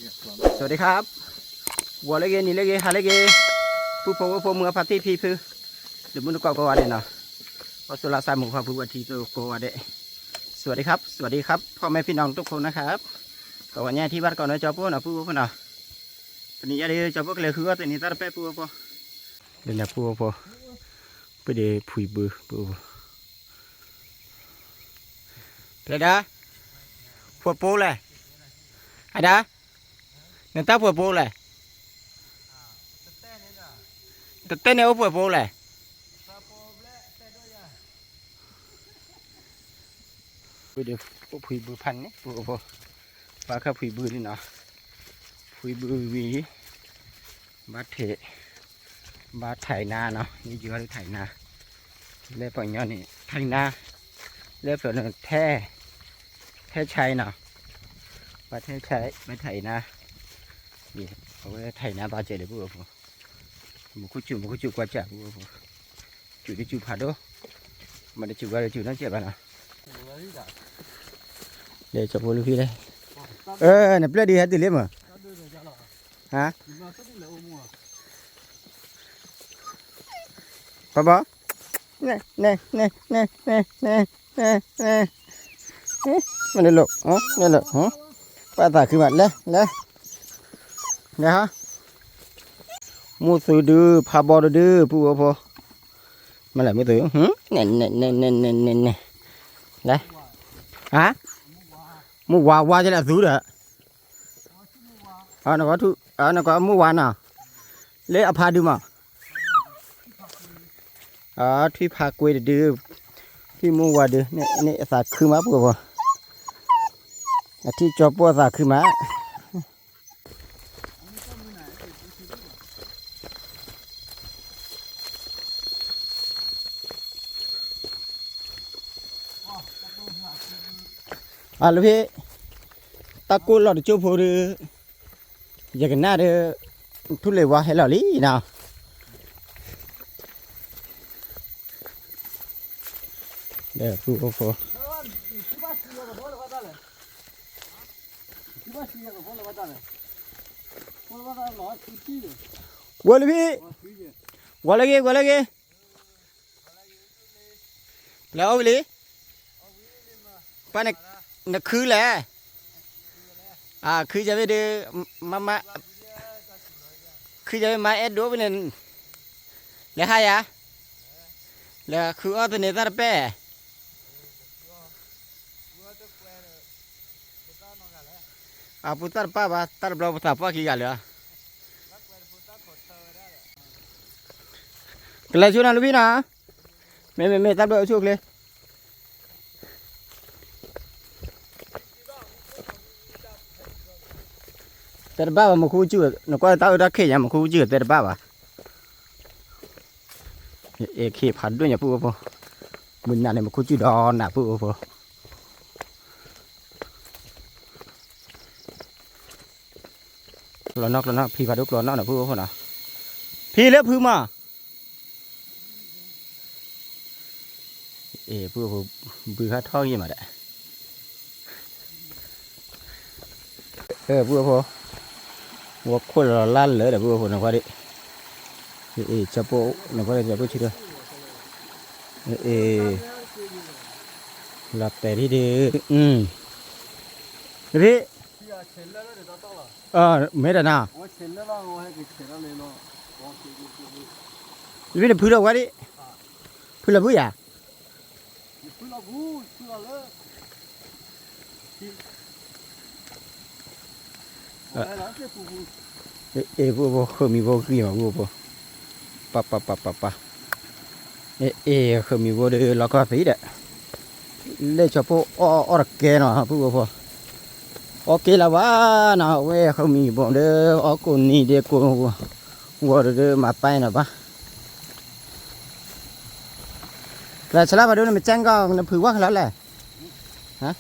สวัสดีครับ ဂီၤလၢအဂ့ၤ နံၤလၢအဂ့ၤ ဟါလၢအဂ့ၤ ပုၢ်ဖိဝဲၢ်ဖိ မုၢ်အဖါတံၢ်ဖံဖု ဒီးမုၢ်တကိးကိးဂၤဒဲးနီၤ ပှၤစိၤလၢအသးမုာ်ပှၤဖုပှၤထံသကိးဂၤဒဲး สวัสดีครับ สวัสดีครับ พ่อแม่พี่น้องทุกคนนะครับ ကီးဝဲညါထံၣ်ဘၣ်တကိးန့ၣ် ကၠီဖိနီၤ ပုၢ်ဖိနီၤ တနံၤညါဒီး ကၠီဖိကလဲၤဃုအီၣ်သန့ၤတၢ်တပဲၢ် ပုၢ်ဖိ လၢန့ၣ် ပုၢ်ဖိ ပဒ့ဖှံဘု ပုၢ်ဖိ ဖျဲဒၣ် ဖှဲးပိလဲၣ် အဒၣ် နတၢ်ဖှဲးပိလဲၣ် တတဲန့ၣ်အိၣ်ဖှဲးပိလဲၣ် ဖှံဘုဖးန့ၣ် ပှၤခါဖှံဘုန့ၣ်နီၤ ဖှံဘုဝံၤ ဘၣ်ထဲး ဘၣ်ထဲးနါနီၤ ယယွၤလၢထဲးနါ လၢပှၤကညီန့ၣ် ထဲးနါ လၢပျၢၤန့ၣ် ထဲ ထဲးဆဲးနီၤ ဘၣ်ထဲးဆဲး ဘၣ်ထဲးနါ အဝဲထဲးနါဘၣ်စဲးဒီးပုၢ်ဖိ မူခိၣ်စူၣ် မူခိၣ်စူၣ်ကွၢ်စၢ်ပုၢ်ဖိ စူၣ်တစူၣ်ဖးဒိၣ် မ့ၢ်တစူၣ်ဘၣ်ဒီးစူၣ်နီတစဲးဘၣ်နီၤ လဲၤကၠီဖိလၢဖံလဲၣ် နပျဲၢ်ဒံးဟဲတုၤလံမး ဟါ ပှၤဘီ နဲ နဲ နဲ နဲ နဲ နဲ နဲ မ့ၢ်တလိၣ် မ့ၢ်တလိၣ် ပှၤသးခုမး လဲၤ လဲၤ လဲၤဟါ မုၢ်သုဒု ဖးဘီတဒု ပုၢ်ဖိဖိ မ့ၢ်လဲၣ်မုၢ်သု နဲ နဲ နဲ နဲ နဲ နဲ နဲ လဲၤ ဟါ မုၢ်ဝါဝါကလဲၣ်သုဒီး နကနကမုၢ်ဝါနီၤ လၢအဖးဒုးမး ထွံၣ်ဖးကွ့တဒု ထွံၣ်မုၢ်ဝါဒုး န့ၣ်အသးခုမးပုၢ်ဖိ အထံၣ်ကၠီဖိအသးခုမး အလၢဖဲ တၢ်ကိၢ်လီၤတကၠိၢ်ဖိဒီး ယကနၣ်ဒီး ထူၣ်လ့ၤဝါဟဲလီၤလံနီၤ ဒီးပုၢ်ဖိ ဝဲလၢဖံ ဝဲလၢဂ့ၤ ဝဲလၢဂ့ၤ ပျဲအီၣ်ဝံၤလံ ပၢ်နခုလဲၣ် ခုယၤဝဲဒီး မမ ခုယၤဝဲမၤအဲၣ်ဒိးဝဲန့ၣ် လဲၤဟါယၤ လဲၤဃုအီၣ်သန့ၤတၢ်တပဲၢ် အပူၤတၢ်တပၢ်ဘၣ် တၢ်တဘျီပသးပှၢ်ခံဂၤလၢာ် ကလဲၤဆူနီၤလၢဖံနီၤ မ့မ့မ့ၢ်တၢ်ဘျီအဆူၣ်ချ့ တဲတဘၣ်ဘၣ် မူခိၣ်စူၣ် နကွၢ်တၢ်အၢတၢ်ခဲညါ မူခိၣ်စူၣ်တဲတဘၣ်ဘၣ် အဲၣ်ခ့ဖးဒိၣ်ညါပုၢ်ဖိ မုၢ်နၤန့ၣ် မူခိၣ်စူၣ်ဒီးနၤပုၢ်ဖိ ကျီနီၣ်ကျီနီၣ် ဖံဖးဒိၣ်ကျီနီၣ်နီၤ ပုၢ်ဖိနီၤ ဖံလၢဖုမး အ့ၣ် ပုၢ်ဖိ ဘုခါထီၣ်ဂ့ၤမးဒီး ပုၢ်ဖိ ဝဲခိၣ်လီၤလၢလၢဒီး ပုၢ်ဖိ နကွၢ်ဒံး အ့ၣ် ကၠီပိ နကွၢ်ဒံး ကၠီပိဆံဒီး အ့ၣ် လီၤတဲာ်ဒံးဒံး နဖံ မ့ၢ်တနၤ နဖံနဖုလီၤဝဲဒံး ဖုလီၤဖုယၤ အ့ၣ် ပုၢ်ဖိ ဃုမံၤဖိဂံၢ်မး ပုၢ်ဖိ ပၢ်ပၢ်ပၢ်ပၢ်ပၢ် အ့ၣ် ဃုမံၤဖိဒီး လီၤကီၢ်သံဒီး လဲၤကၠီဖိအီၣ်အီၣ်တကဲနီၤ ပုၢ်ဖိ အီၣ်က့ၤလၢၤဘၣ်နီၤ အဝဲဃုမံၤဖိဒီး အီၣ်ကိးနံၤဒီးကိး ဂီၤဒီးမၤပၢ်နီၤဘၣ် လၢဆလၢဖးဒိၣ်န့ၣ် မ့ၢ်ကၠဲကီး နဖုဝၣ်ကလီလဲၣ်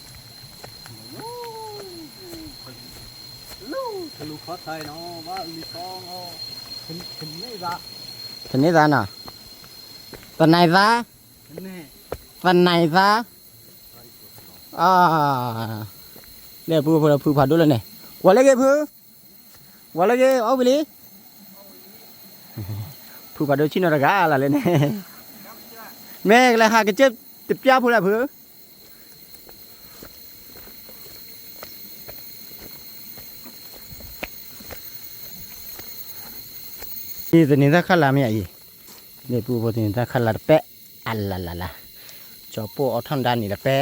သန့ၤသးနီၤ သနံၤသး သနံၤသး အါ လဲၤဖုဖုဖုဖးဒိၣ်လၢန့ၣ် ကွၢ်လၢဂ့ၤဖု ဝဲလၢက့ၤ အီၣ်ဝံၤလံ, ဖုဖးဒိၣ်ဆံၣ်နီၤတဂၤလၢ်လၢန့ၣ်, မ့ၢ်ကလဲၤဟးကစၢၢ်တပျၢ်ဖိလၢဖု, သန့ၤသၣ်ခါလၢ်မ့ၢ်အံၤ, လၢပူဖိသန့ၤသၣ်ခါလၢ်တပဲ, အလၢ်လၢ်လၢ်, ကၠီပိၢ်အီထီၣ်ဒၣ်န့ၣ်တပဲ,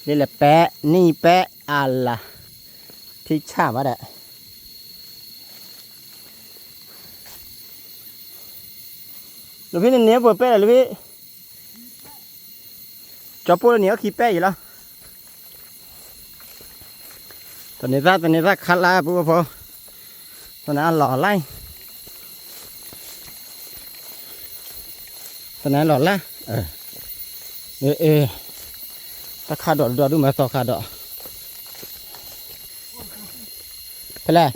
လၢလၢပဲ, နံၣ်ပဲ, အလၢ်, ထံဆၣ်ဘၣ်ဒီး လၢဖဲန့ၣ်န့ၣ်ပှဲၤပဲလီၤလၢဖဲ, ကၠီပိၢ်လၢန့ၣ်အီၣ်ခံပဲအံၤလီၤ, သန့ၤသၣ်သန့ၤသၣ်ခါလၢ်ပူဖိ, သန့ၤအလီၢ်လၢ်, သန့ၤအလီၢ်လၢ်, အ့ တၢ်ခါဒီးဒိၣ်ဒိၣ်မးသီခါဒီး, ဖဲလဲၣ်,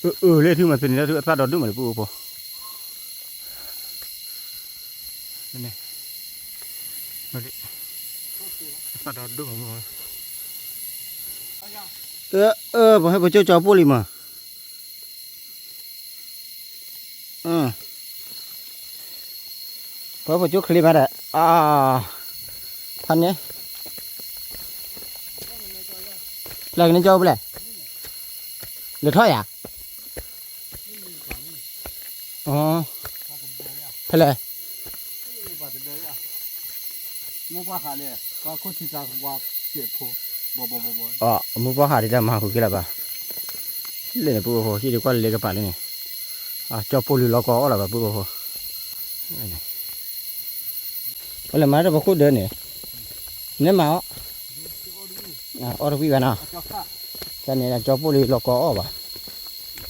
အၢ အၢ လၢထံမးသန့ၤလၢထံအသၣ်ဒီးဒိၣ်မးလၢပူဖိ, အသၣ်ဒီးဒိၣ်မး, အၢ အၢ ပှၤဟဲပကၠိကၠီပိၢ်လံမး ပှၤပကၠိချ့မးဒီး, ဖးန့ၣ်, ဖျဲၣ်ကန့ၣ်ကၠီပူၤလဲၣ်, လဲၤထီၣ်ယၤ, ဖဲလဲၣ်, မိၢ်ပှၢ်ဟးလၢ, ကီၢ်ခိၣ်ထံကျါကဝါ, အမိၢ်ပှၢ်ဟးဒ်တၢ်မၤဃုာ်က့ၤလၢၤဘၣ်, လဲၣ်န့ၣ်ပူဖိ ဟံၣ်ဒံးကွၢ်လၢလ့ကပၤလၢန့ၣ်, ကၠီပိၢ်လုၢ်လီၤကီအီၣ်လီၤဘၣ်ပူဖိ, ပလဲၤမၤတၢ်ပခိၣ်ဒၢးန့ၣ်, နမၤအီၣ်, အီၣ်တဝံၣ်ဘၣ်နီၤ, တၢ်န့ၣ်ကၠီပိၢ်လုၢ်လီၤကီအီၣ်ဘၣ်, အီၣ်ပျၢ်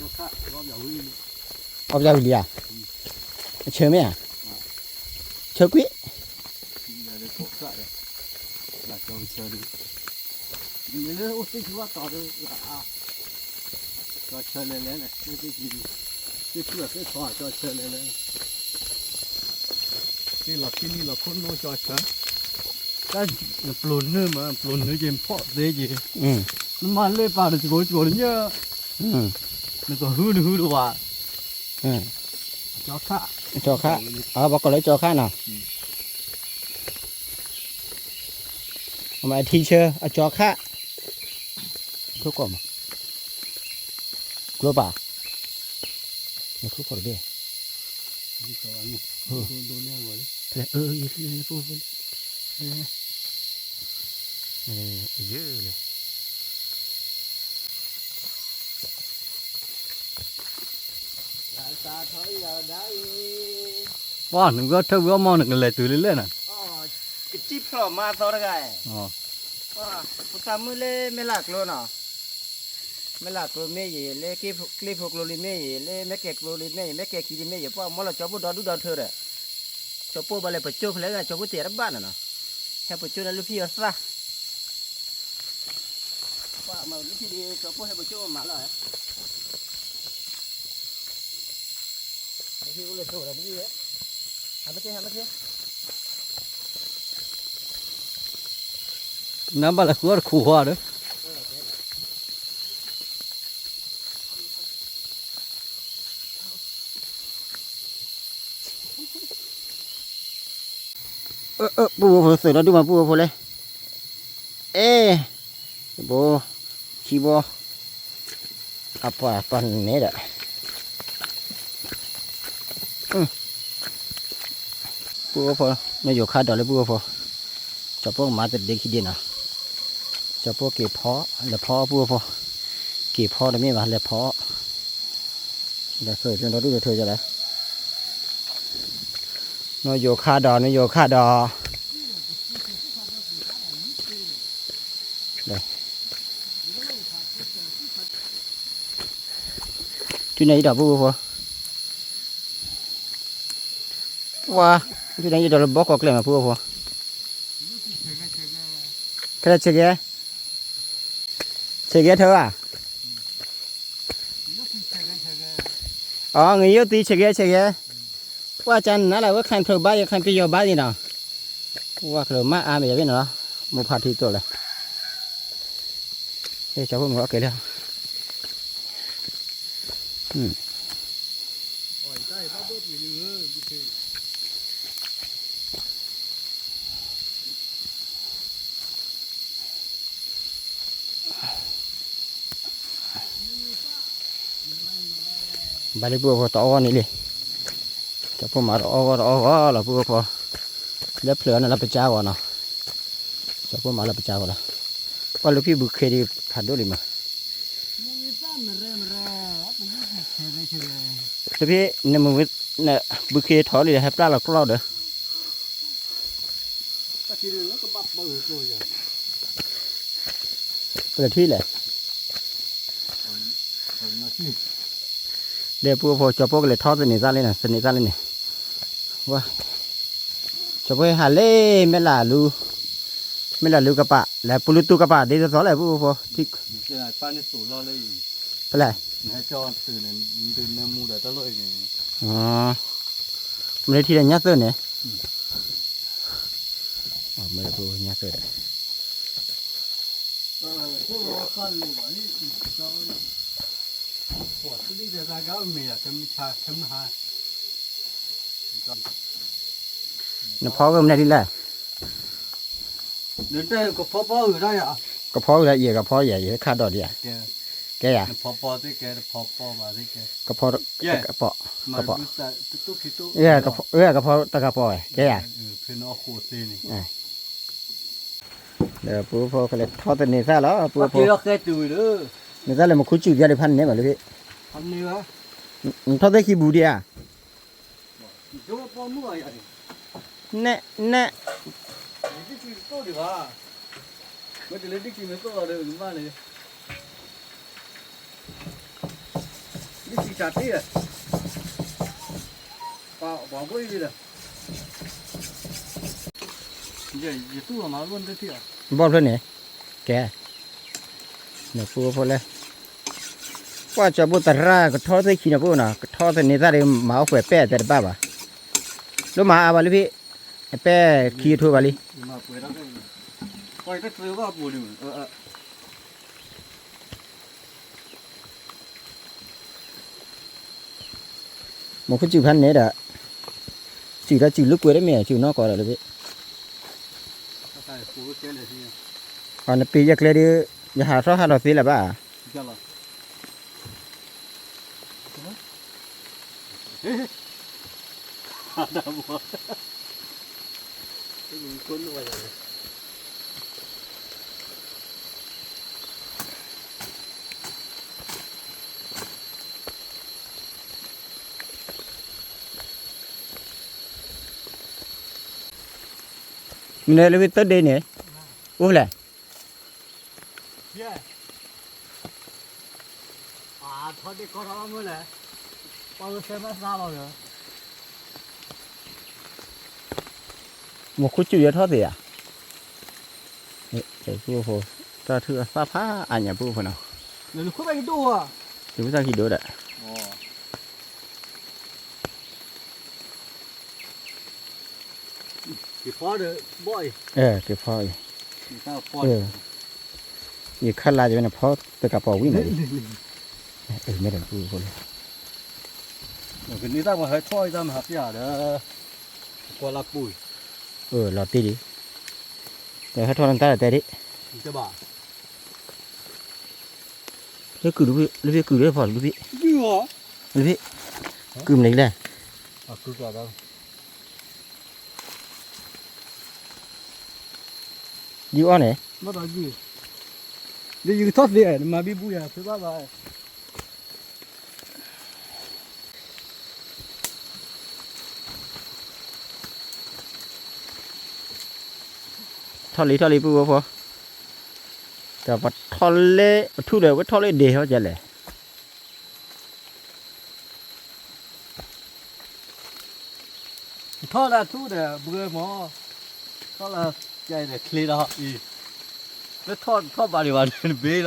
ဝံၤလံဧါ, အဆၢမ့ၢ်ဧါ, ဆၢကွံာ် လၢအိၣ်သ့ၣ်ဆူၣ်ဘၣ်တီၤဒီး, ကၠီဆၢလဲၤလဲၤ, သ့ၣ်ဆူၣ်အသ့ၣ်ဆီကၠီဆၢလဲၤလဲၤ, သ့ၣ်လီၤခံနံၣ်လီၤခိၣ်နီၢ်ကၠီဆၢ, တၢ်နပျိၤနုာ်မး ပျိၤနုာ်က့ၤဖီၣ်သ့က့ၤ, နမၤလၢပာ်တကိးကိးတညၣ်, နကဟုနဟုတဝး, ကၠီခၣ်, ကၠီခၣ်, ပှၤကိးလၢကၠီခၣ်နီၤ အမၤအထံဆၢ အကၠီခၣ်, ထိၣ်ကီၢ်မး, ကျိပာ်, ထိၣ်ကီၢ်တဘ့ၣ်, ဖဲလဲၣ်, အၢ ယဲလဲၣ်, ပှၤနကထၢဝံၤအီၣ်မီၢ် နကလဲၤတုၤလၢလဲၣ်နီၤ, ကစံၣ်ဖျိးမါသီတဂၤ, ပသးမုၢ်လၢမဲၢ်လးကျိနီၤ, မဲၢ်လးကျိမ့ၢ်ယံၤ လၢကျ့ဖိကျိလံမ့ၢ်ယံၤ လၢမဲၢ်ကဲကျိလံမ့ၢ်ယံၤ မဲၢ်ကဲခံလံမ့ၢ်ယံၤ ပှၤမီၢ်လီၤကၠီပိၢ်ဒီဒူၣ်ဒီထၢဒီး, ကၠီပိၢ်ဘၣ်လဲၤပကၠိဖဲလဲၣ် ကၠီပိၢ်တဲတဘၣ်နီၤနီၤ, ဟဲပကၠိန့ၣ်လုၢ်ဖံၣ်အသၣ် ပှၤမၤလုၢ်ဖံၣ်ဒ်ကၠီပိၢ်ဟဲပကၠိမးလီၤ, ဟဲပကၠိ, နဘၣ်လဲၤဃုအီၣ်တခူးဃီဒီး ပူဖိသုးဒီဒူၣ်မးပူဖိလဲၣ်, အဲ, ဘိ, ခံဘိ, အပှၤပှၤန့ၣ်ဒီး, ပူဖိ, နယိၤခါဒီးလၢပူဖိ, ကၠီပိၢ်ကမၤတဒ့ခံဒ့နီၤ, ကၠီပိၢ်က့ၤဖီ, လဲၤဖီအီၣ်ပူဖိ, က့ၤဖီတမ့ၢ်ဘၣ် လဲၤဖီအီၣ် ဒီးသုးဒီဒူၣ်ဒီထၢယလဲၣ်, နယိၤခါဒီး နယိၤခါဒီး, တုၤန့ၣ်အံၤဒီးပူဖိ, ပှၤ, တုၤန့ၣ်အံၤဒီးလၢဘီကီၢ်ကျဲမးပူဖိ, ခဲလၢာ်ဆဲးကဲ, ဆဲးကဲထၢဘၣ် အ ငရုတ်သီး ဆဲးကဲဆဲးကဲ, ပှၤကနၤလၢဝဲ ခၣ်ဖျိဘါယဲ ခၣ်ပယီၤဘါယဲနီၤ, ပှၤကလၢမၤအါမ့ၢ်ယၤဘ့ၣ်နီၤလီၤ, မိၢ်ဖးထံတိၣ်လဲၣ်, ကၠီဖိမုၣ်အီၣ်ကဲလၢ ဘၣ်လံ ပုၢ်ဖိ တအီၣ်ဂီၢ်န့ၣ်လံ. ကၠီဖိမၤတအီၣ်ဂီၢ်တအီၣ်ဂီၢ်လီၤ ပုၢ်ဖိ. လၢဖျၢၣ်အီၤန့ၣ်လီၤ ပကၠါဂီၤနီၤ. ကၠီဖိမၤလီၤ ပကၠါဂီၤလီၤ. ကွၢ်လၢဖံဘူၣ်ခ့ဒံး ဖးဒိၣ်လံမး. လၢဖံ နမ့ၢ် ဘူၣ်ခ့ထီၣ်လံဒီး ဟဲပျၢ်လီၤကျီၢ်ဒီး ပကထံၣ်လဲၣ်. ဒီးပုၢ်ဖိ ကၠီဖိကလဲၤထီၣ်သန့ၤသၣ်လံနီၤ, သန့ၤသၣ်လံန့ၣ်. ဝါ, ကၠီဖိဟဲဟးလၢ မဲၢ်လးလူ, မဲၢ်လးလူကပၤ လၢပူၤလူတူၢ်ကပၤ ဒ်သိးသိးလဲၣ် ပုၢ်ဖိ. ဖဲလဲၣ်. မ့ၢ်ထံၣ်ဒီးညၣ်သၢၣ်န့ၣ်, မ့ၢ်ပုၢ်ဖိ ညၣ်သၢၣ်ဒီး နဖီကမနုၤဒ်လဲၣ်. ကဖီဝဲဒၣ်ယဲ, ကဖီယဲ, ယဟဲခးဒီးဒံးဧါ. ကဲယၤ, ကဖီတကပီၤ, ကဖီတကပီၤဝဲ, ကဲယၤ. ဒီးပုၢ်ဖိ ကလဲၤထီၣ်သန့ၤသၣ်လီၤ ပုၢ်ဖိ. န့ၣ်သၣ်လၢမူခိၣ်စူၣ်ပျါဒံး ဖးန့ၢ်ဘၣ်လၢဖံ. နထီၣ်သ့ၣ်ခံဘူးဒံးဧါ. နဲ, နဲ, ဘီၣ်ဖျၢၣ်န့ၣ်, ကဲ, နပုၢ်ဖိလဲၣ်. ကွၢ်ကၠီဖိသရၣ် ကထီၣ်သ့ၣ်ခံနီၤ ပုၢ်နီၤ, ကထီၣ်သန့ၤသၣ်ဒီး မၤအီၣ်ကွဲးပဲၣ်တဲတဘၣ်ဘၣ်. လၢမၤအါဘၣ်လၢဖံ, အပဲၣ်ခံကထိဘၣ်လံ. မူခိၣ်စူၣ်ဖးန့ၣ်ဒီး, စူၣ်ဒီးစူၣ်လၢကွဲးတမ့ၢ် စူၣ်နီၢ်ကီးဒီးလၢဖံ. နပ့ၤယဲၢ်ကျဲဒီး, ယဟးထီၣ်ဟးလီၤသ့လၢၤဘၣ်. မ့ၢ်လၢဝဲတၢ်ဒ့န့ၣ်, အိၣ်လဲၣ်. မူခိၣ်စူၣ်ယဲထီၣ်သ့ဧါ. တၢ်ထုကဖၣ်ဖးအါညါ ပုၢ်ဖိနီၤ, ယဝဲသၣ်ခံဒိၣ်ဒီး, က့ၤဖီအံၤ, ယခါလါယဝဲန့ၣ် ဖီတကပီၤဝံၤန့ၣ်, မ့ၢ်တၢ်ပုၢ်ဖိလီၤ. ကန့ၢ်တၢ်ပှၤဟဲထီၣ်အံၤတၢ်မဟါပျၢ်ဒီး, ကွၢ်လၢပူၤအံၤ, လီၤတံၢ်ဒံး, ဟဲထီၣ်နတၢ်တဲဒံး, လၢကုၢ်, လၢဖံကုၢ်လၢဖီလၢဖံ, လၢဖံ, ကုၢ်မနုၤလဲၣ်. ယုၢ်အီၣ်န့ၣ်, ဒီးယကထီၣ်သ့, နမၤဘံဘူယၤ ဖဲဘၣ်ဘၣ်. ထီၣ်လံ ထီၣ်လံ ပုၢ်ဖိ, ဒီးပထီၣ်လၢပထူၣ်ဒီး ပထီၣ်လၢဒ့ဟီကလဲၣ်. ထီၣ်လၢထူၣ်ဒီးဘှဲမး, ထီၣ်လၢကဲဒီးချ့ဒီးအံၤ, လၢထီၣ်ထီၣ်ဘးဒံးဘၣ်န့ၣ် နဘ့လီၤ.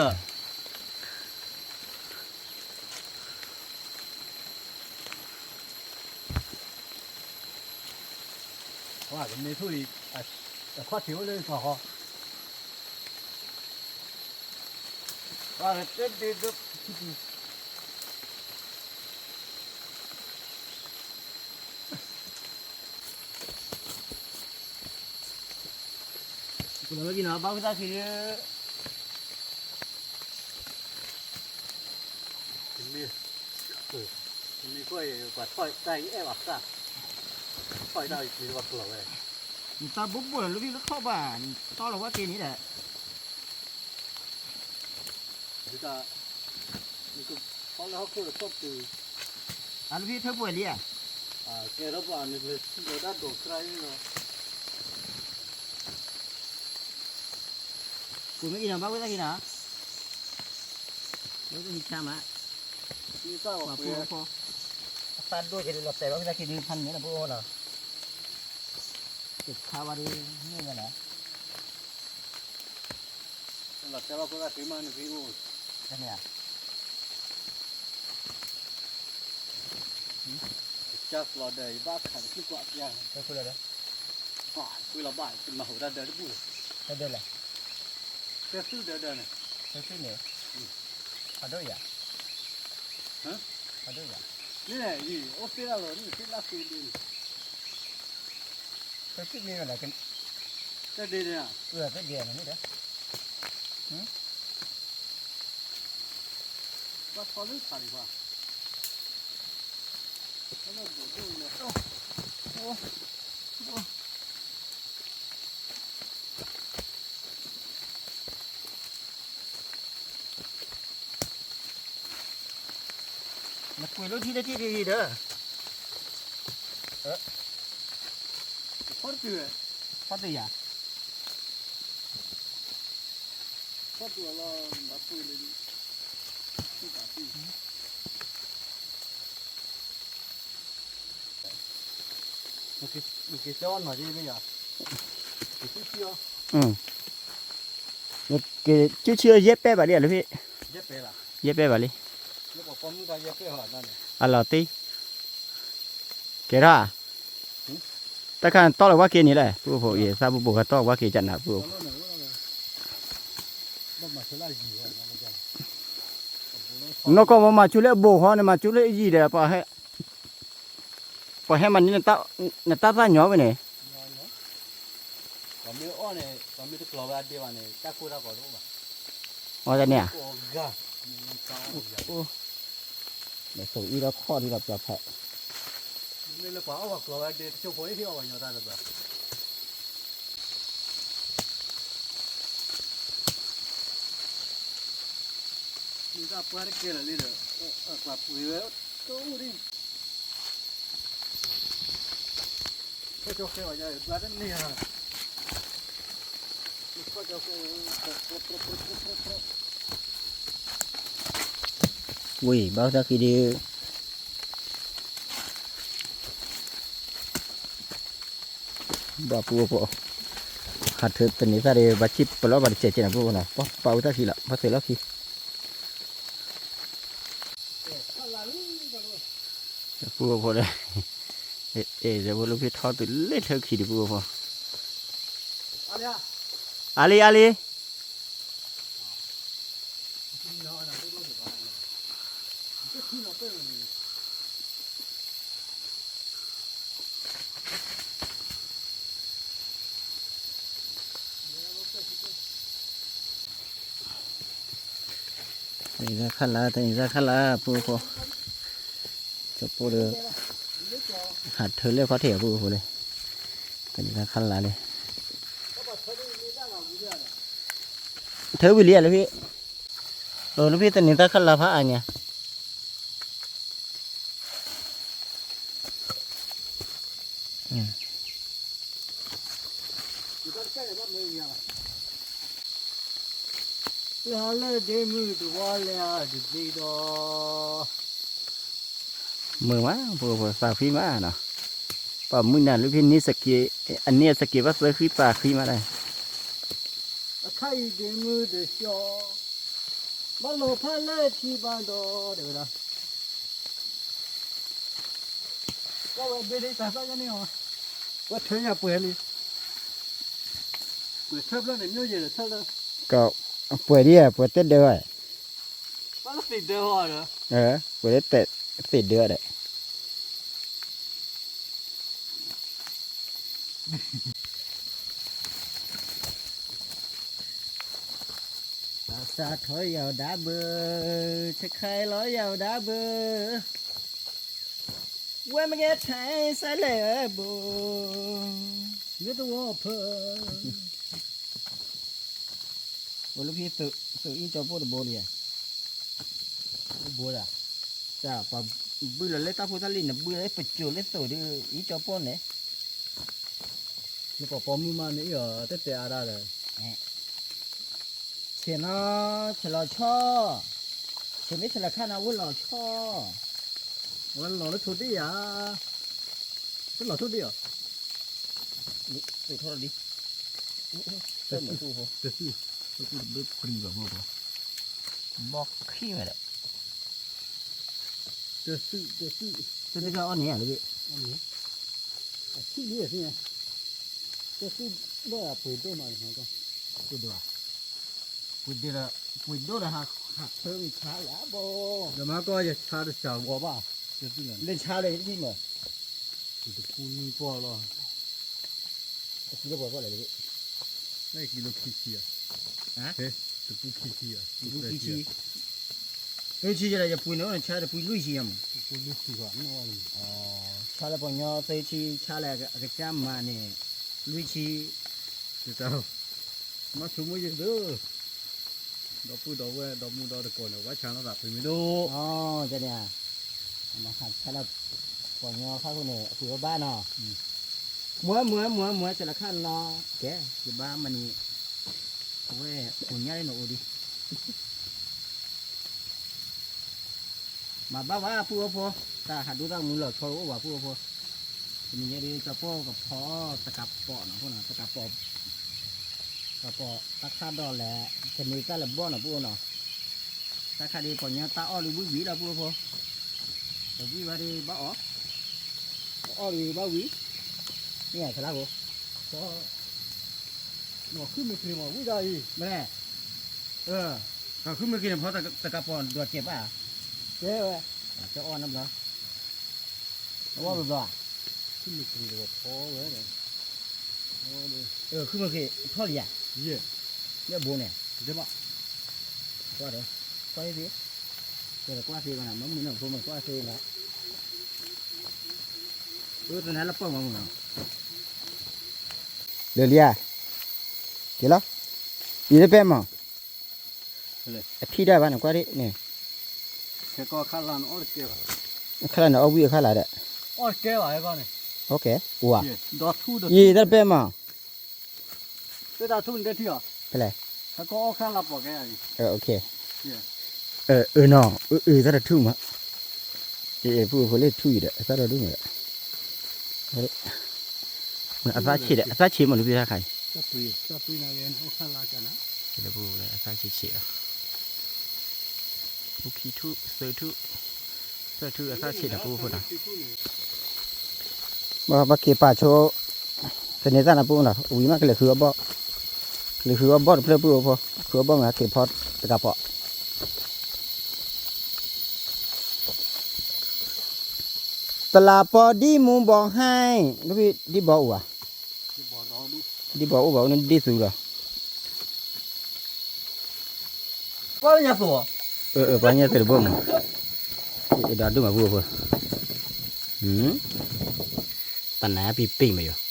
ဝါကန့ၢ်ထူၣ်အံၤ, အခီၣ်ထံးအိၣ်လၢကီၢ်ဟီ, ဝါကတဒ့ဒိၣ်, ထံၣ်ပူၤ, ပလီၤလၢကံနီၤ ဘၣ်ဝံသးခံလၢ မ့ၢ် မ့ၢ်ကွၢ်အံၤ ပှၤထီၣ်တၢ်အံၤအဲၣ်ဘၣ်သၣ်, ထီၣ်အံၤတၢ်အံၤပှၤကလီၤဝဲ, နတၢ်ဘိၣ်ဘိၣ်လီၤ လၢဖံလၢထီၣ်ဘၣ် နတီၢ်လီၤဝဲက့ၤန့ၣ်ဒီး ဒ်တၢ် နကဖီလၢဟီၣ်ခိၣ်ဒီးကီၢ်ပူၤ, အလၢဖံထၢပှဲၤလံဧါ, ကဲထီၣ်ပှၤနကထံၣ်လီၤတၢ်ဒိးကြၢးလီၤ, ပူၤမ့ၢ်အံၤနီၤ ဘၣ်ဝဲသၣ်ခံနီၤ, ဝဲသၣ်ခံဆါမး, ပှၤပူၤဖိ, အသၣ်ဒိၣ်က့ၤလီၤတဲာ်ဘၣ်ဝဲသၣ်ခံဒုးဖးန့ၣ်လီၤ ပူၤဖိနီၤ, တခါဝဲဒုး မ့ၢ်ဝဲနီၤ လီၤတဲာ်ဘၣ်ခိၣ်သၣ်ခံမးနဖံအိၣ်, တန့ၣ်ဧါ, ကစၢ်ကျီဒီး ယဘၣ်ခးတချုးကွၢ်ပျၢ်, တချုးလီၤဒီး, ပှၤကွံလီၤဘၣ်မၤဟူးတၢ်ဒၢတဘူၣ်လီၤ, တဒၢလီၤ, တသုဒၢဒၢန့ၣ်, တသုန့ၣ်, ဖးဒိၣ်ယၤ, ဖးဒိၣ်ယၤ, န့ၣ် အိၣ်သ့ၣ်လၢလီၤန့ၣ်သ့ၣ်လၢဃ့ဒ့န့ၣ် တသ့ၣ်မ့ၢ်ဝဲလဲၣ်, တဒ့ဒ့ဧါ, တဒ့မ့ၢ်န့ၣ်ဒီး, ဘၣ်ထီလၢခါဒံးဘၣ်, နကွံာ်လၢထံတထံၣ်ဒ်အံၤဒီး, ဖီတတုၤ, ဖီတတုၤယၤ, ဖီတတုၤလီၤ, ဘၣ်ကွံာ်လၢ, နက့ၤကၠီနီၤယမ့ၢ်ယၤ, က့ၤကၠူဆံအီၤယဲၢ်ပဲၢ်ဘၣ်လံလၢဖံ, ယဲၢ်ပဲၢ်လံ, အလီၤတံၢ်, ကဲထီၣ်, တၢ်ခါနတီၢ်လီၤဝဲက့ၤန့ၣ်လဲၣ် ပုၢ်ဖိအံၤ သးပူၤပိာ်ခါတီၢ်ဝဲက့ၤကနၣ်ပုၢ်ဖိ, နီၢ်ကီၢ်မၤမၤဆူလၢအဘိၣ်ဃီန့ၣ် မၤဆူလၢအယံၤဒီး ပှၤဟဲမၤန့ၢ် နတၢ်သၣ်ညီဝဲန့ၣ်, အီၤတန့ၣ်ဧါ, လဲၤသိးအံၤဒီးခီၣ်ဒံးဒီးပျီဖး, လၢပှၤအီၣ်ပှၤကျီၤဝဲဒၣ်တဆိဖိဟ့ၣ်အီၣ်ပှၤညီတၢ်လၢပှၤ မ့ၢ်တၢ်ပှၢ်တကဲလၢာ်လံဒီး ပှၤပှ့ၤဝဲတအိၣ်ဒံး, ကၠီဃဲဝဲညါ ပှၢ်တန့ၢ်ဧါ, ကၠီဃဲ ဝ့ၢ် ဘၣ်သးဃံဒုး ဘၣ်ပူဖိ, ဟးထၢတန့ၤသၣ်ဒီး ဘၣ်ဆံၣ်ပလီၢ်ဘၣ်တစဲးကဲန့ၣ် ပူဖိနီၤ, ပာ်ဝဲသၣ်ခံလီၤ ပာ်သုးလီၢ်ခံ, ပူဖိဒီး, အဲၣ် အဲၣ် ဖိလၢဖံထီတုၤလၢထၢခံဒီး ပူဖိ, အါလံ အါလံ တနံၤသၣ်ခါလၢ် တနံၤသၣ်ခါလၢ် ပူဖိ, ကၠီပိၢ်ဒီး ဟးထၢလၢခီၣ်ထံး ပူဖိလံ, တနံၤသၣ်ခါလၢ်လံ, ထၢဝံၤလံလၢဖံ, လၢဖံတနံၤသၣ်ခါလၢ်ဖးအါညါ လဲၤဟးလၢဒ့မုၢ်တဝီလဲၤဟးတဘ့ၣ်ဒီး, မုာ်မး ပူဖိသးဃံမးနီၤ, ပှၤမုၢ်နၤလၢဖံန့ၣ်စက့, အန့ၣ်အစက့ဘၣ်သၢဃံသးဃံမးဒၣ်, အခါအံၤဒ့မုၢ်တကၠီ, ဘၣ်လီၤဖးလၢထံဘၣ်ဒီး တဲဝဲဒၣ် ကဝဲဘ့ၣ်ဒ်တၢ်သၣ်ညါန့ၣ်အီၤ, ဝဲထၢညါပှဲၤလံ, ပှဲၤထၢဖျၢၣ်န့ၣ် မျိုးရည်ထၢလၢ, ကပှဲၤဒ်ဧါ ပှဲၤတဲဒၢဝဲ, ပှဲၤလၢသ့ၣ်ဒၢဟီဒီး, ပှဲၤလၢသ့ၣ်ဒၢဒီး ပှဲၤလၢသ့ၣ်ဒၢဒီး, စးထီၣ်ယဝ်ဒၣ်ဘၢ, ဆခါလီၤယဝ်ဒၣ်ဘၢ, ဝဲမ့ၢ်ကဲထဲစဲလဲၣ်ဘိ, မ့ၢ်တဝီဖၢ, အိၣ်လၢဖဲသုးအံၤကၠီပိၢ်တဘိလံ, တဘိဒၣ်, တၢ်ပှၤဘုလီၤလၢတၢ်ဖိတၢ်လံၤ နဘုလၢပစိၤလၢသုးဒီး အံၤကၠီပိၢ်န့ၣ် နပှၤပိာ်မုၣ်မးန့ၣ်အံၤအီၤ တတဲအါဒၣ်ဒီး, ဆဲးနီၤ, ဆဲးလီၤဆီ, ဆဲးမ့ၢ်ဆဲးလီၤခါန့ၣ် အဝဲလီၤဆီ, အဝဲလီၤလၢထိဒ့ၣ်ဧါ, တလီၤထိဒ့ၣ်အီၤ, တထီၣ်လီၤဒံး, တသု, တသု, တသုတဘျီပှံၤဘၣ်ဖိ, ဘီခံဝဲဒီး, တသု, တသု, တသုကအီၣ်န့ၣ်ဧါ, အထံၣ်လံ, တသုဘၣ်ပှ့ၤဒိၣ်မး, ပှ့ၤဒိၣ်, ပှ့ၤဒိၣ်ဒီး, ပှ့ၤဒိၣ်ဒီးဟး, ဟးထၢမုၢ်ဆါယၤဘိ, ဒီးမၤကီၢ်ယဆါတစှၤဝီဘၣ်, လၢဆါဒီးယထံၣ်မး, တကူနံပီၢ်လီၤ, တကူလၢပှၤပီၢ်လဲၣ်, တကူလၢခံဆံဧါ, တကူခံဆံဧါ, တကူခံဆံ, တကူခံဆံဒီး ယပှ့ၤန့ၣ်အိၣ်န့ၣ် ဆါတပှ့ၤလွံၢ်ဆံယၤမး, ဆါလၢပှၤကညီသၢဆံ ဆါလၢအကစၢ်မၤန့ၣ်, လွံၢ်ဆံ, မၤဆိမိၣ်ယဲၢ်သု, ဒီပုၢ်ဒီဝဲၢ်ဒီမုၢ်ဒီတကိးန့ၣ် ဘၣ်ဆါနီၢ်သးပှ့ၤမ့ၢ်ဒိၣ်, ကန့ၣ်, ဆါလၢ, ပှၤကညီဖးခိၣ်န့ၣ် အပှ့ၤဝဲဘၣ်နီၤ, မွဲမွဲ, မွဲမွဲ, ဆဲးလီၤခါနီၤ, ကဲ, ယဘၣ်မၤန့ၣ်, အဝဲ, ပှၤညါလၢနအိၣ်ဒံး မၤဘၣ်ဝဲပုၢ်ဝဲၢ်ဖိ, တၢ်ဟးဒိၣ်တၢ်မူလီၤဆီတအိၣ်ဘၣ်ပုၢ်ဝဲၣ်ဖိ, တနံၤညါဒ်ကၠီပိၢ်ကဖီတကးပီးနီၤ, တကးပီး, တကးပီးတၢ်ခၣ်ဒီးလဲၣ်, ကန့ၢ်တၢ်လဲၤဘီၣ်နီၤပုၢ်ဝဲၣ်နီၤ, တၢ်ခၣ်ဒ်ပှၤကညီတၢ်အီၣ်ဒ်ဝံၣ်ဝံၣ်လီၤပုၢ်ဝဲၣ်ဖိ, တဝံၣ်ဘၣ်ဒ်ဘၣ်အီၣ်, အီၣ်ဒ်ဘၣ်ဝံၣ်, မ့ၢ်ဆလါကိး, မ့ၢ်, မ့ၢ်, ဃုမ့ၢ်က့ၤန့ၣ် ဖီတကးပီးဒိးကဲးဘၣ်, ကဲဝဲ, တအီၣ်နီတဘျီ, အီၣ်တဘျီ, ဃုမ့ၢ်က့ၤဖီဝဲ, ဃုမ့ၢ်က့ၤထီၣ်လံဧါ, လၢအဘိန့ၣ်, ကွၢ်ဒီး, ကွၢ်သ့, ကွၢ်သ့ဘၣ်နၤ မ့ၢ်မုၢ်နၤဖိမ့ၢ်ကွၢ်သ့လီၤ, တနၤလၢပီၢ်မးမုၢ်နီၤ, လၢလံဧါ, က့ၤလီၤ, ယတပဲမး အထံၣ်ဒၣ်ဘၣ်န့ၣ် ကွၢ်ဒ်န့ၣ်, အခါလၢန့ၣ် အီၣ်ဝံၣ်အခါလၢဒီး, အိၣ်ကဲ, ယတၢ်တပဲမး, ဖဲလဲၣ်, အနီၤ, အတၢ်တထူၣ်မး, ပုၢ်ဖိလၢထူၣ်အံၤဒီး အသၣ်ဒီဒူၣ်န့ၣ်ဒီး, အသၣ်ဆံးဒီး အသၣ်ဆံးမး လူၤဖံသၣ်ခါအံၤ, လၢပုၢ်ဖိလၢအသၣ်ဆံးဆံးလီၤ, ခံထူၣ်, သၢထူၣ်, သၢထူၣ်အသၣ်ဆံးန့ၣ် ပုၢ်ဖိနီၤ, ဘၣ်က့ၤပာ်ဆိ သန့ၤသၣ်နၤပုၢ်နီၤ ဝံၤမးကလဲၤဃုအီၣ်ဘီၣ်, ကလဲၤဃုအီၣ်ဘီၣ်တဖျၢၣ်ပုၢ်ဖိ, ဃုအီၣ်ဘီၣ်မ့ၢ်ဟဲက့ၤဖီတကးပီး တလးပီဒ်မူဘီဟဲ, ဒ်ဘီအိၣ်ဧါ, ဒ်ဘီအိၣ်ဘၣ်အိၣ်န့ၣ်ဒ်သူလီၤ, ပှၤညါသုးတဘိမး, ဒီဒူၣ်မးပုၢ်ဖိ, တနၤပံပံမးယိၤ,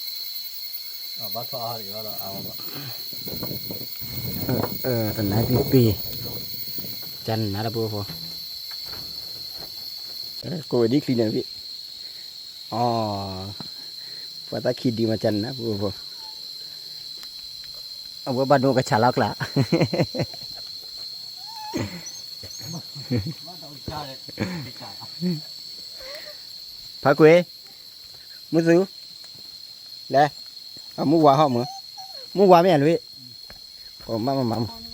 တနၤပံပံ, ကနၤလၢပုၢ်ဖိ, ကိးဝဲဒ်ချံန့ၣ်ဖံ, အ, ပှၤသးခံဒံးမးကနၤ ပုၢ်ဖိ, အဝဲဘၣ်ဒိကဆးလီၤကျါ, ဖးကွံာ်, မုၢ်သူ, လဲၤ, အမုၢ်ဝါဟီၣ်မး, မုၢ်ဝါမ့ၢ်အလွံၢ်, မးမးမးမး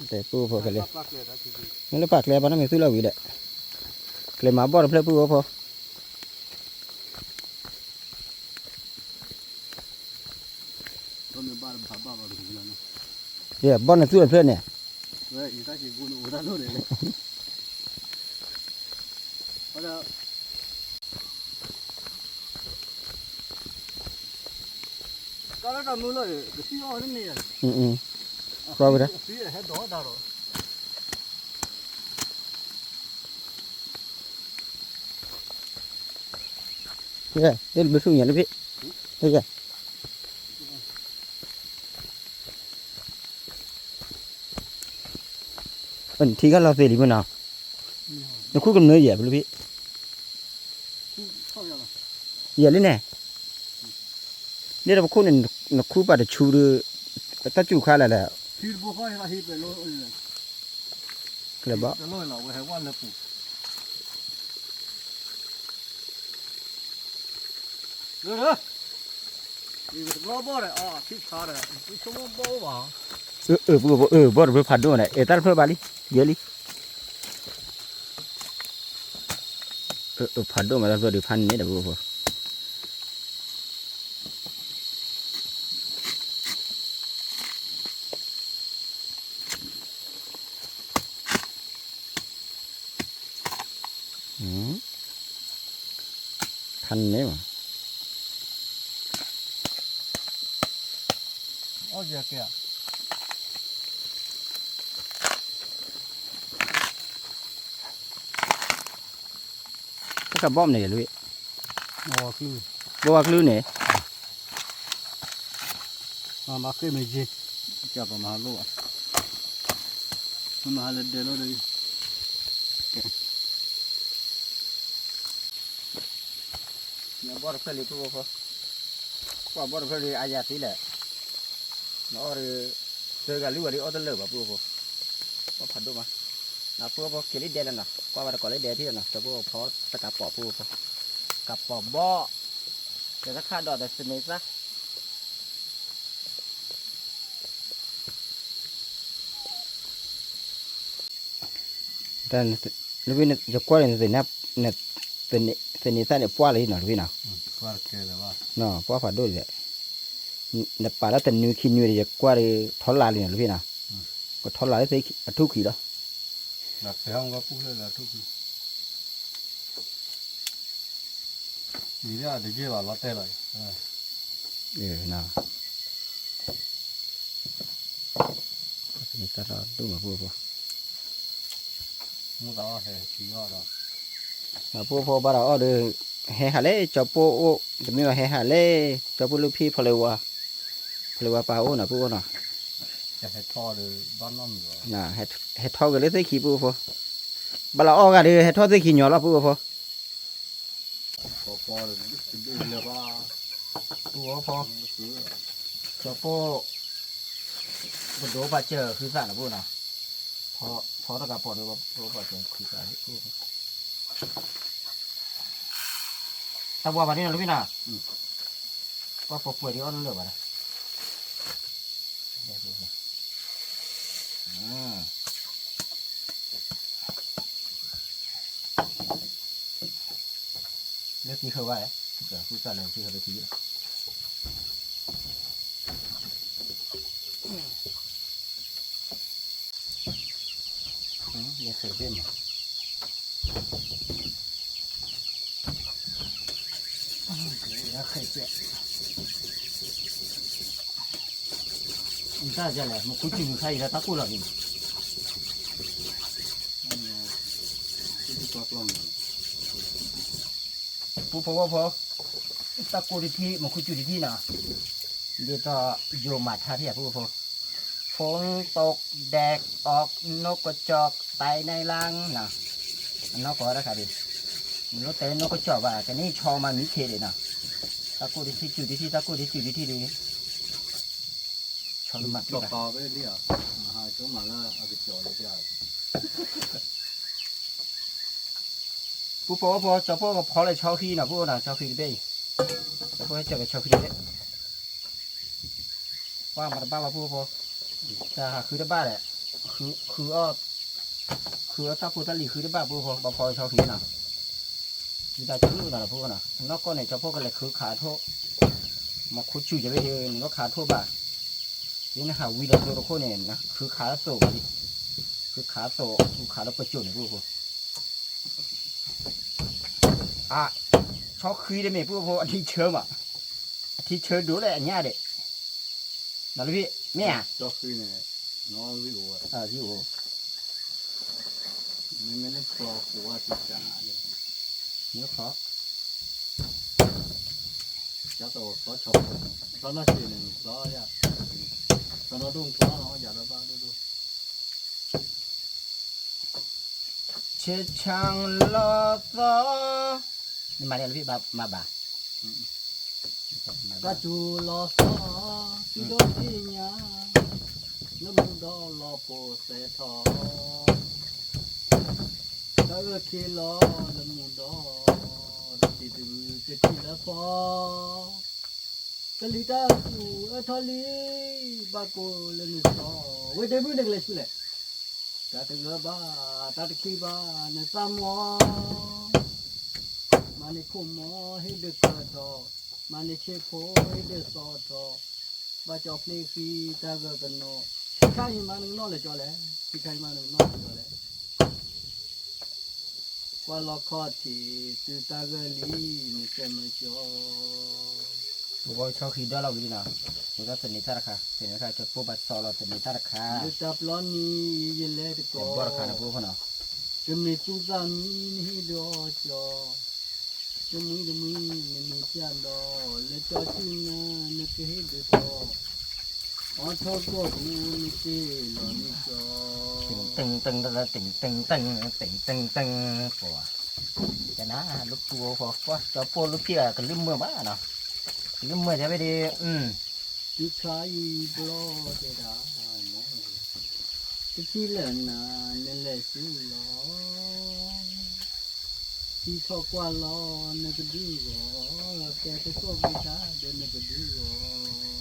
တဲပုၢ်ဖိကလဲၤ, မ့ၢ်လၢပာ်ကျဲဘၣ်နီၢ်မ့ၢ်သူၣ်လီၤဝံၤဒီး, ကျဲမၤဘီၣ်တဖျၢၣ်ပုၢ်ဖိ, ဘီၣ်နသူၣ်တဖျၢၣ်န့ၣ်, ကလၢတၢ်မုၢ်လီၤ, ကသံၣ်အီၣ်တန့ၢ်, ကွၢ်ဝဲဒၣ်, တဲဘျုးဆူညါလၢဖံ, တဲယၤ, နထံၣ်ကလီၤသ့လံမ့ၢ်နီၤ, နခူၣ်ကနၢယဲၢ်ဘျုးဖံ, ယဲၢ်လံန့ၣ်, န့ၣ်ဒီးပခိၣ်န့ၣ် နခူၣ်ပာ်တဆူဒီး, တၢ်စူၤခါလဲၣ်လဲၣ်, ကလဲၤဘီ အၢ အၢ ပှၤ အၢ ဘီၣ်တဖျၢၣ်ဖးဒိၣ်န့ၣ် အဲၣ်တၢ်တဖျၢၣ်ဘၣ်လံ, ယဲလံ, အၢ ဖးဒိၣ်မး တၢ်တဖျၢၣ်ဒုးဖးန့ၢ်ဒီးပှၤဖိ ဖးန့ၢ်မး, အီၣ်ယကဲ တၢ်ကဘီၣ်မနုၤလဲၣ်, ဘီဝါကလုၢ်န့ၣ်, မၤဃ့မ့ၢ်ယ့, ကပမၤလိၣ်, မၤဟးလၢဒဲလိၣ်ဒီး, ဘီၣ်တဖျၢၣ်လံ ပုၢ်ဖိ, ကွၢ်ဘီၣ်တဖျၢၣ်လံ အါယၤသံလဲၣ်, နအီၣ်ဒီး, သၢဂၤလွံၢ်ဂၤဒ်အီၣ်တလၢာ်ဘၣ် ပုၢ်ဖိ, ဘီၣ်ဖးဒိၣ်မး, နပုၢ်ဖိက့ၤလံဒဲလၢနီၤ ကွၢ်ဘၣ်တကိးလၢဒဲထံၣ်နီၤ ကၠီဖိဖီတကးပိာ် ပုၢ်ဖိ, ကးပိာ်ဘီၣ်, ကဲတခါဒီးတသန့ၤသၣ် တၢ်, လၢဖဲယကွၢ်န့ၣ်, သန့ၤသၣ်န့ၣ်ပှၢ်လံနီၤ တဖံနီၤ, ပှၢ်ဖးဒိၣ်လဲၣ်, နပာ်လၢတနွံခံနွံဒီး ယကွၢ်ဒီးထီလာ်လံနီၤ တဖံနီၤ, ကထီလာ်လၢသ့အထူၣ်ခံလီၤ. မ့ၢ်တဂ့ၤဘၣ်လီၤတဲာ်လီၤ, မ့ၢ်တၢ်လီၤဒိၣ်မး ပုၢ်ဖိ, မ့ၢ်တၢ်အီၣ်ဟဲထံအီၣ်ဒီး, ပုၢ်ဖိဘၣ်ဒီးအီၣ်ဒီး, ဟဲဟးလဲၣ် ကၠီဖိအိၣ်, တမ့ၢ်ဘၣ်ဟဲဟးလဲၣ်, ကၠီဖိလၢဖံဖီလ့ဝါ, ဖီလ့ဝါပၢ်အိၣ်နီၤ ပုၢ်ဖိနီၤ, ဟဲထီၣ်က့ၤလၢသ့ၣ်ခံ ပုၢ်ဖိ, ဘၣ်လီၤအီၣ်ဂၤဒီး ဟဲထီၣ်သ့ၣ်ခံညီလီၤ ပုၢ်ဖိ, ပုၢ်ဖိ, ကၠီဖိ, ပဒိးပာ်စၢၤဃုသၣ်နီၤ ပုၢ်ဖိနီၤ, ဖီတကးပိာ်ဒီး ပဒိးပာ်စၢၤဃုသၣ်, တၢ်ဘှါဘၣ်န့ၣ်နီၤ တဖံနီၤ, ပှၢ်ပှဲၤပှဲၤဒ်အီၣ်တလၢာ်ဘၣ်ဒီး လၢသံဃၢၤဘၣ်, ဃုသၣ်လၢသံဃၢၤတထံၣ်လီၤ, ယဃဲၤဘ့ၣ်မး, ယဃဲၤဘ့ၣ်, တၢ်လဲၣ် မ့ၢ်ခူစူၤမုၢ်ခါအံၤလၢတၢ်ကိၢ်လီၤန့ၣ် ပုၢ်ဖိဝဲၢ်ဖိ, တၢ်ကိၢ်တထံၣ် မ့ၢ်ခူစူၤတထံၣ်နီၤ, ဒ်သိးယိၤမၤထါထံၣ်ဧါ ပုၢ်ဖိ, ฝนตก แดดออก นกกระจอกตายในรังနီၤ, အနီၢ်ကီၢ်တခါဒံး, နလိၣ်တဲလၢနကစီၣ်ဘၣ် ကန့ၢ်ဆီမၤမံခ့ဒံးနီၤ, တၢ်ကိၢ်တထံၣ်စူၤတထံၣ် တၢ်ကိၢ်တထံၣ်စူၤတထံၣ်ဒံး, ဆီမၤမံဘၣ် ပုၢ်ဖိဖိ ကၠီဖိကဖီလၢဆီဃံနီၤ ပုၢ်ဖိနီၤ ဆီဃံတဘ့ၣ်အံၤ, ကၠီဖိဟဲကၠီက့ၤဆီဃံတဘ့ၣ်, ကွၢ်မၤတဘၣ်ဘၣ် ပုၢ်ဖိ, တၢ်ဟးဃုတဘၣ်ဒီး, ဃု, ဃုအီၣ်, ဃုအီၣ်တၢ်ဖိတၢ်လံၤဃုတဘၣ် ပုၢ်ဖိ ဘၣ်ဖီလၢဆီဃံနီၤ, မ့ၢ်တၢ်ကလုၢ်နီၤ ပုၢ်ဖိနီၤ နီၢ်ကီၢ်န့ၣ် ကၠီဖိကလဲၤဃုခးထိၣ်, မ့ၢ်ခူစူၤယၤဘ့ၣ်ဒီး နကခးထိၣ်ဘၣ်, ဒ်နဟးဝံဒီးသိတခိၣ်န့ၣ် ဃုခးလၢသိးဘၣ်လံ, ဃုခးသိး ဃုခးလၢပစိာ်န့ၣ် ပုၢ်ဖိ အ, ဆီဃံတမ့ၢ် ပုၢ်ဖိ အထံဆၢမး, အထံဆၢဒိၣ်လၢအညၣ်ဒဲး, နီၤလၢဖံ မ့ၢ်ဧါ, ဆီဃံန့ၣ်, နီၣ်ဂံၢ်အိၣ်ဝဲ, အဂံၢ်အိၣ်, မ့မ့ၢ်လၢကျီဃိးဝဲတကး, မ့ၢ်ခီ, ကၢ်သီၣ်ဝဲကျီဆီ, ဆီနီၣ်စ့န့ၣ်ကျီယၤ, ဆီနီၣ်ဒိၣ်ကျီနီၣ်ယၤဒီးဘၣ်ဒိၣ်ဒိၣ် ဆ့ဆၣ်လီၤသီ, နမၤလၢလၢဖံဘၣ်မၤဘၣ်, တၢ်စူၤလီၤသီ, တုၤဒိၣ်သ့ၣ်ညါ, လၢမူဒီးလီၤဖိစဲးထီၣ်, တၢ်အၢၣ်ခ့လီၤလၢမူဒီး, တထံၣ်တဂုၤတထံၣ်လၢဖီ ကလံၤတၢ်သူၣ်အၢထီၣ်လံ, ဘၣ်ကိၢ်လၢနစီ, ဝဲဒ့မုၣ်နကလဲၤဆူလဲၣ်, တၢ်တဂၢၢ်ဘၣ်, တၢ်တချံဘၣ်, နသးမီ, မၤန့ၢ်ခိၣ်မီဟ့ၣ်ဒုးကၢထီၣ်, မၤန့ၢ်ဆ့ၣ်ဖိဟ့ၣ်ဒုးသီထီၣ်, ဘၣ်ကၠီဖျ့ဃံတၢ်ဂၢၢ်ကနီၤ, ခံခါအံၤမၤနကနီၣ်လၢာ်ကၠီလဲၣ်, ခံခါအံၤမၤနကနီၣ်လၢာ်ကၠီလဲၣ် ကွၢ်လီၤခီၣ်ထံးသုတၢ်ဂၢၢ်လံ နတဲမၢကၠီ, ပဘီဆီဃံဒီလီၤဝံၤလံနီၤ, ဝံၤဒီးသန့ၤတၢ်တခါ, သန့ၤတၢ်ကၠီပိၢ်ဘၣ်စီလီၤသန့ၤတၢ်တခါ, လၢတၢ်ပျီနံၤယလဲၤတကီး, ဘီတခါန့ၣ်ပအိၣ်ဖီနီၤ, ကမ့ၢ်သူၣ်သၣ်မံနဟ့ၣ်ဒုးအီၣ်ကၠီ, တမှံတမှံနမ့ၢ်ပျၢ်ဒီး, လၢကၠီစုနၢနကဟ့ၣ်ဒုးထီၣ် အီထီၣ်ကိၢ်ပူၤနတ့ၢ်လီၤနံၣ်ကၠီ, တ့ၢ်တ့ၢ်တ့ၢ်တ့ၢ်တ့ၢ်တ့ၢ်တ့ၢ်တ့ၢ်, ကနၤလၢပူဖိ, ကၠီပိၢ်လၢခံဂၤကလုၢ်မုာ်ဘၣ်နီၤ, ကလုၢ်မုာ်ဒ်ဝဲဒၣ်, တုၤခါအံၤဘျီတဲဒၣ်, တထံၣ်လၢနၤနလဲၤဆူလီၤ, ထံထီၣ်ကွၢ်လီၤနကဒုဂီၢ်, ကဲတကိၢ်က့ၤတၢ်ဒီးနကဒုဂီၢ်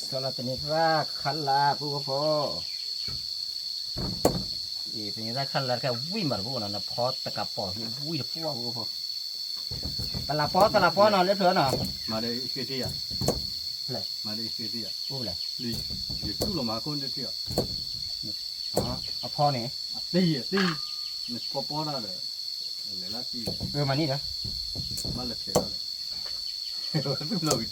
စီလီၤသန့ၤသၣ်ခါလၢ်ပူဖိ, သန့ၤသၣ်ခါလၢ်တခါဝံၣ်မးတပူနီၤ, နဖီတကးပိာ်ဝံၣ်တပှၢ်ပူဖိ, တလးပီတလးပီနီၤ လၢဖျၢၣ်နီၤ, မၤဒီးအံၤဃ့တ့ၢ်ယၤ, မၤဒီးအံၤဃ့တ့ၢ်ယၤ, အိၣ်လဲၣ်, ယတူၢ်လီၤမၤခိၣ်န့ၣ်တ့ၢ်ယၤ, အဖီန့ၣ်, အတ့ၢ်အတ့ၢ်, နဖီပီတၢ်ဒီး, လဲၤလၢတ့ၢ်, မၤန့ၢ်ဒီး, ဘၣ်လဲၤထဲးထီၣ်လဲၣ် သူၣ်လီၤကတဲာ်လီၤ,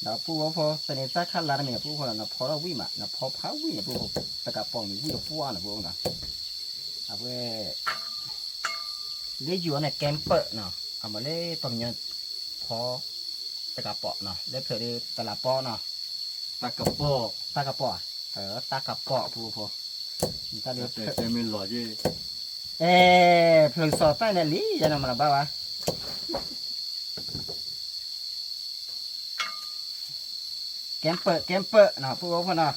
ဒီးပူဖိ သန့ၤသၣ်ခါလၢ်တမ့ၢ်ပူဖိနီၤ, နဖီထီၣ်ဝံၣ်မး နဖီဖးဝံၣ်န့ၣ်ပူဖိ, တကးပိာ်န့ၣ်ဝံၣ်တပှၢ်န့ၣ်ပူနီၤ, အဝဲ လၢယိၤန့ၣ် ကဲပၢၣ်နီၤ, အမ့ၢ်လၢပှၤကညီ ဖီ တကးပိာ်နီၤ, လၢဖျၢၣ်ဒီးတလးပီနီၤ, တၢ်ကပီၤ, တၢ်ကပီၤ, တၢ်ကပီၤပူဖိ, တၢ်ဒုး, အဲ, ဖျၢၣ်စီၤသၣ်န့ၣ်လံ ယဲနီၤမၤတဘၣ်ဘၣ်, ကဲပၢၣ် ကဲပၢၣ်နီၤ ပူဖိနီၤ,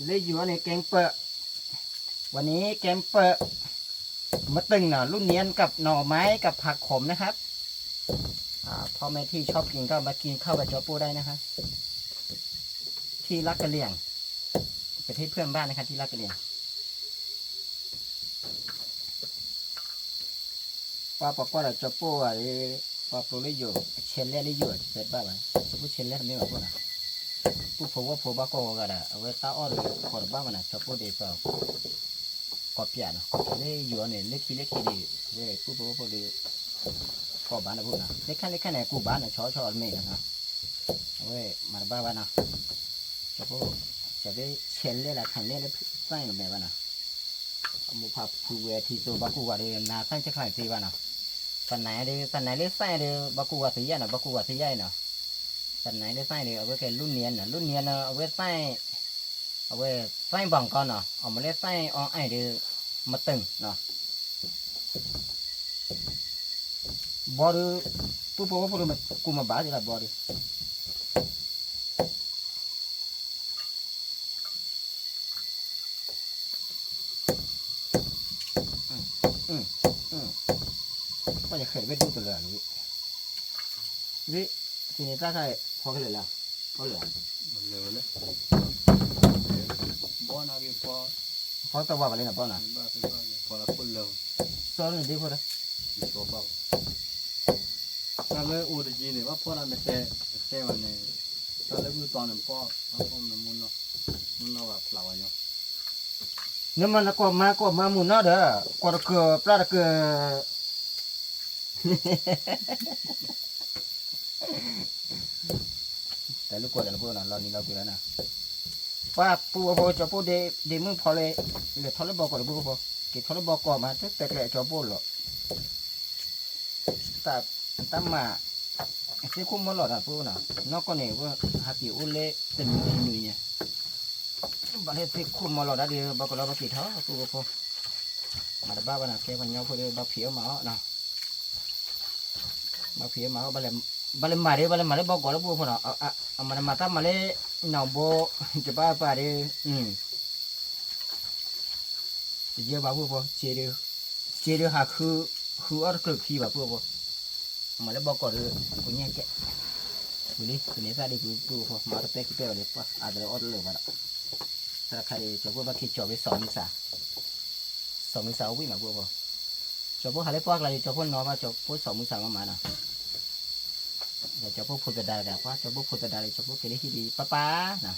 လၢယိၤန့ၣ် ကဲပၢၣ်, วันนี้แกงเปอะ มะตึงนะ ลูกเนียนกับหน่อไม้กับผักขมนะครับ อ่า พ่อแม่ที่ชอบกินก็มากินข้าวกับจอโป้ได้นะคะ ที่ลาดกะเหรี่ยง ประเทศเพื่อนบ้านนะคะ ที่ลาดกะเหรี่ยง ပှၤပှၤကွၢ်ဒီး ကၠီပိၢ်ဝဲဒီး ပှၤပျိလၢယိၤ ဆဲးလဲၣ်လၢယိၤ ဆဲးတဘၣ်ဘၣ်, ကၠီပိၢ်ဆဲးလဲၣ်တမ့ၢ်ဘၣ်ဖိနီၤ, ပုၢ်ဖိဝဲၢ်ဖိဘၣ်ကိးဂၤဒဲး အဝဲတၢ်အီၣ်ဒီးကိးတဘၣ်ဘၣ်နီၤ, ကၠီပိၢ်ဒ်သိး ကိးပၠးနီၤ, ကိးပၠးလၢယိၤန့ၣ် လၢခံလၢခံဒီး ဝဲပုၢ်ဖိဝဲၢ်ဖိဒီး ကိးဘၣ်နီၤဖိနီၤ, လၢခါလၢခါန့ၣ် ကူးဘၣ်နီၤ, ဆီဆီတမ့ၢ်နီၤ, အဝဲမၤတဘၣ်ဘၣ်နီၤ, ကၠီပိၢ် ကၠီပိၢ်ဆဲးလဲၣ်လၢခါန့ၣ်လၢသၣ်န့ၣ်ကမဲာ်ဘၣ်နီၤ အမိၢ်ဖးဖုဝဲထံသိးဘၣ်ကူၣ်ဝဲဒီး နၤသၣ်ဆဲးခါန့ၣ်သ့ဘၣ်နီၤ, သနၤဒီး သနၤလၢသၣ်ဒီး ဘၣ်ကူၣ်ဝဲသယၣ်နီၤ, ဘၣ်ကူၣ်ဝဲသယၣ်အံၤနီၤ, သနၤလၢသၣ်ဒီး အဝဲကဲလူၢ်နံၤနီၤ, လူၢ်နံၤနီၤ အဝဲသၣ်, အဝဲသၣ်ဘၣ်ကီနီၤ, အမ့ၢ်လၢသၣ်အီၣ်အါဒီး မတုာ်နီၤ ဘီဒီး ပုၢ်ဖိဝဲၢ်ဖိဒီး ကူးမၤဘၣ်သ့လီၤဘီဒီး ပှၤယဃဲၤတဘ့ၣ်ဒူၣ်တလၢာ်လီၤ, ဝံၤ, သန့ၤတၢ်ခါ ဖီခဲလၢာ်လၢ, ဖီလၢာ်, ဘီနၤက့ၤဖီ, ဖီတဝါဘၣ်လံနဘီနၤ, စီၤန့ၣ်ဒ့ဖိဒီး တၢ်လၢအိၣ်တယံၤန့ၣ် ဘၣ်ဖီတၢ်မ့ၢ်တဲ, တဲဘၣ်န့ၣ်, တၢ်လၢမုၢ်သီန့ၣ်ဖီ, ဘၣ်ဖီမ့ၢ်မူနီၢ်, မူနီၢ်ဘၣ်ဖျါဝဲညီ, နမ့ၢ်နကိးမၤကိးမၤမုၢ်နီၢ်ဒီး, ကိးတကၢၢ်ပျၢ်တကၢၢ်, တၢ်လၢကွၢ်တၢ်လၢပှိၢ်နီၤ လီၤနံၤလီၤကွံာ်လီၤနီၤ, ပှၤပူဖိကၠီၤဖိဒ့မုၣ်ဖီလၢ လဲၤထီၣ်လၢဘီကီးလၢပှိၢ်ဖိ, က့ၤထီၣ်လၢဘီကီးမး တတဲကျဲကၠီၤဖိလီၤ, တၢ်မၤ သ့ၣ်ခိၣ်မီၢ်လီၤတၢ်ပှိၢ်နီၤ, နီၢ်ကီၢ်န့ၣ် ဟးက့ၤအိၣ်လၢတနံၤတနံၤညါ ဘၣ်လၢသ့ၣ်ခိၣ်မီၢ်လီၤဒၣ်ဒီး ဘၣ်ကီးလီၤဘၣ်က့ၤထီၣ် ပှိၢ်ဖိ, မၤတဘၣ်ဘၣ်နီၤ ကဲပှၤကညီဖိဒီး ဘၣ်ဖံးအီၣ်မၤအီၣ်နီၤ, ဘၣ်ဖံးအီၣ်မၤအီၣ်, ဘၣ်လဲၤမၤဒီး ဘၣ်လဲၤမၤလၢဘီကီးလၢပှိၢ်ဖိနီၤ, အမၤတမၤတၢ်မၤလၢ နီၢ်ဘိ တဘၣ်ပာ်ဒီး တယၢဘၣ်ပှိၢ်ဖိ, စ့ဒုးဟးဃုအီၣ်တကျၢၤခံဘၣ်ပှိၢ်ဖိ, မၤလၢဘီကီးဒီး ပညၣ်ကဲး, ဝံၤလံ ပန့ၢ်သၣ်ဒံးပှိၢ်ဖိ, မၤအီၣ်တပဲကပဲဝဲလၢပှၢ် အါတလၢအီၣ်တလၢာ်ဘၣ်ဒီး, တၢ်တခါဒီး ကၠီၤဖိဘၣ်က့ၤကၠီၤဝဲစီၤမုၢ်စၢ်, စီၤမုၢ်စၢ်အဝံၣ်မးပှိၢ်ဖိ, ကၠီၤဖိဟးလၢပှၢ်ကျါဒီး ကၠီၤဖိနီၤဘၣ် ကၠီၤဖိစီၤမုၢ်စၢ်မးမးနီၤ, ဒီးကၠီၤဖိဖိသဒါတဂၤပှၢ် ကၠီၤဖိဖိသဒါဒီး ကၠီၤဖိက့ၤလၢဟံၣ်ဒံးပၢ်ပၢ်နီၤ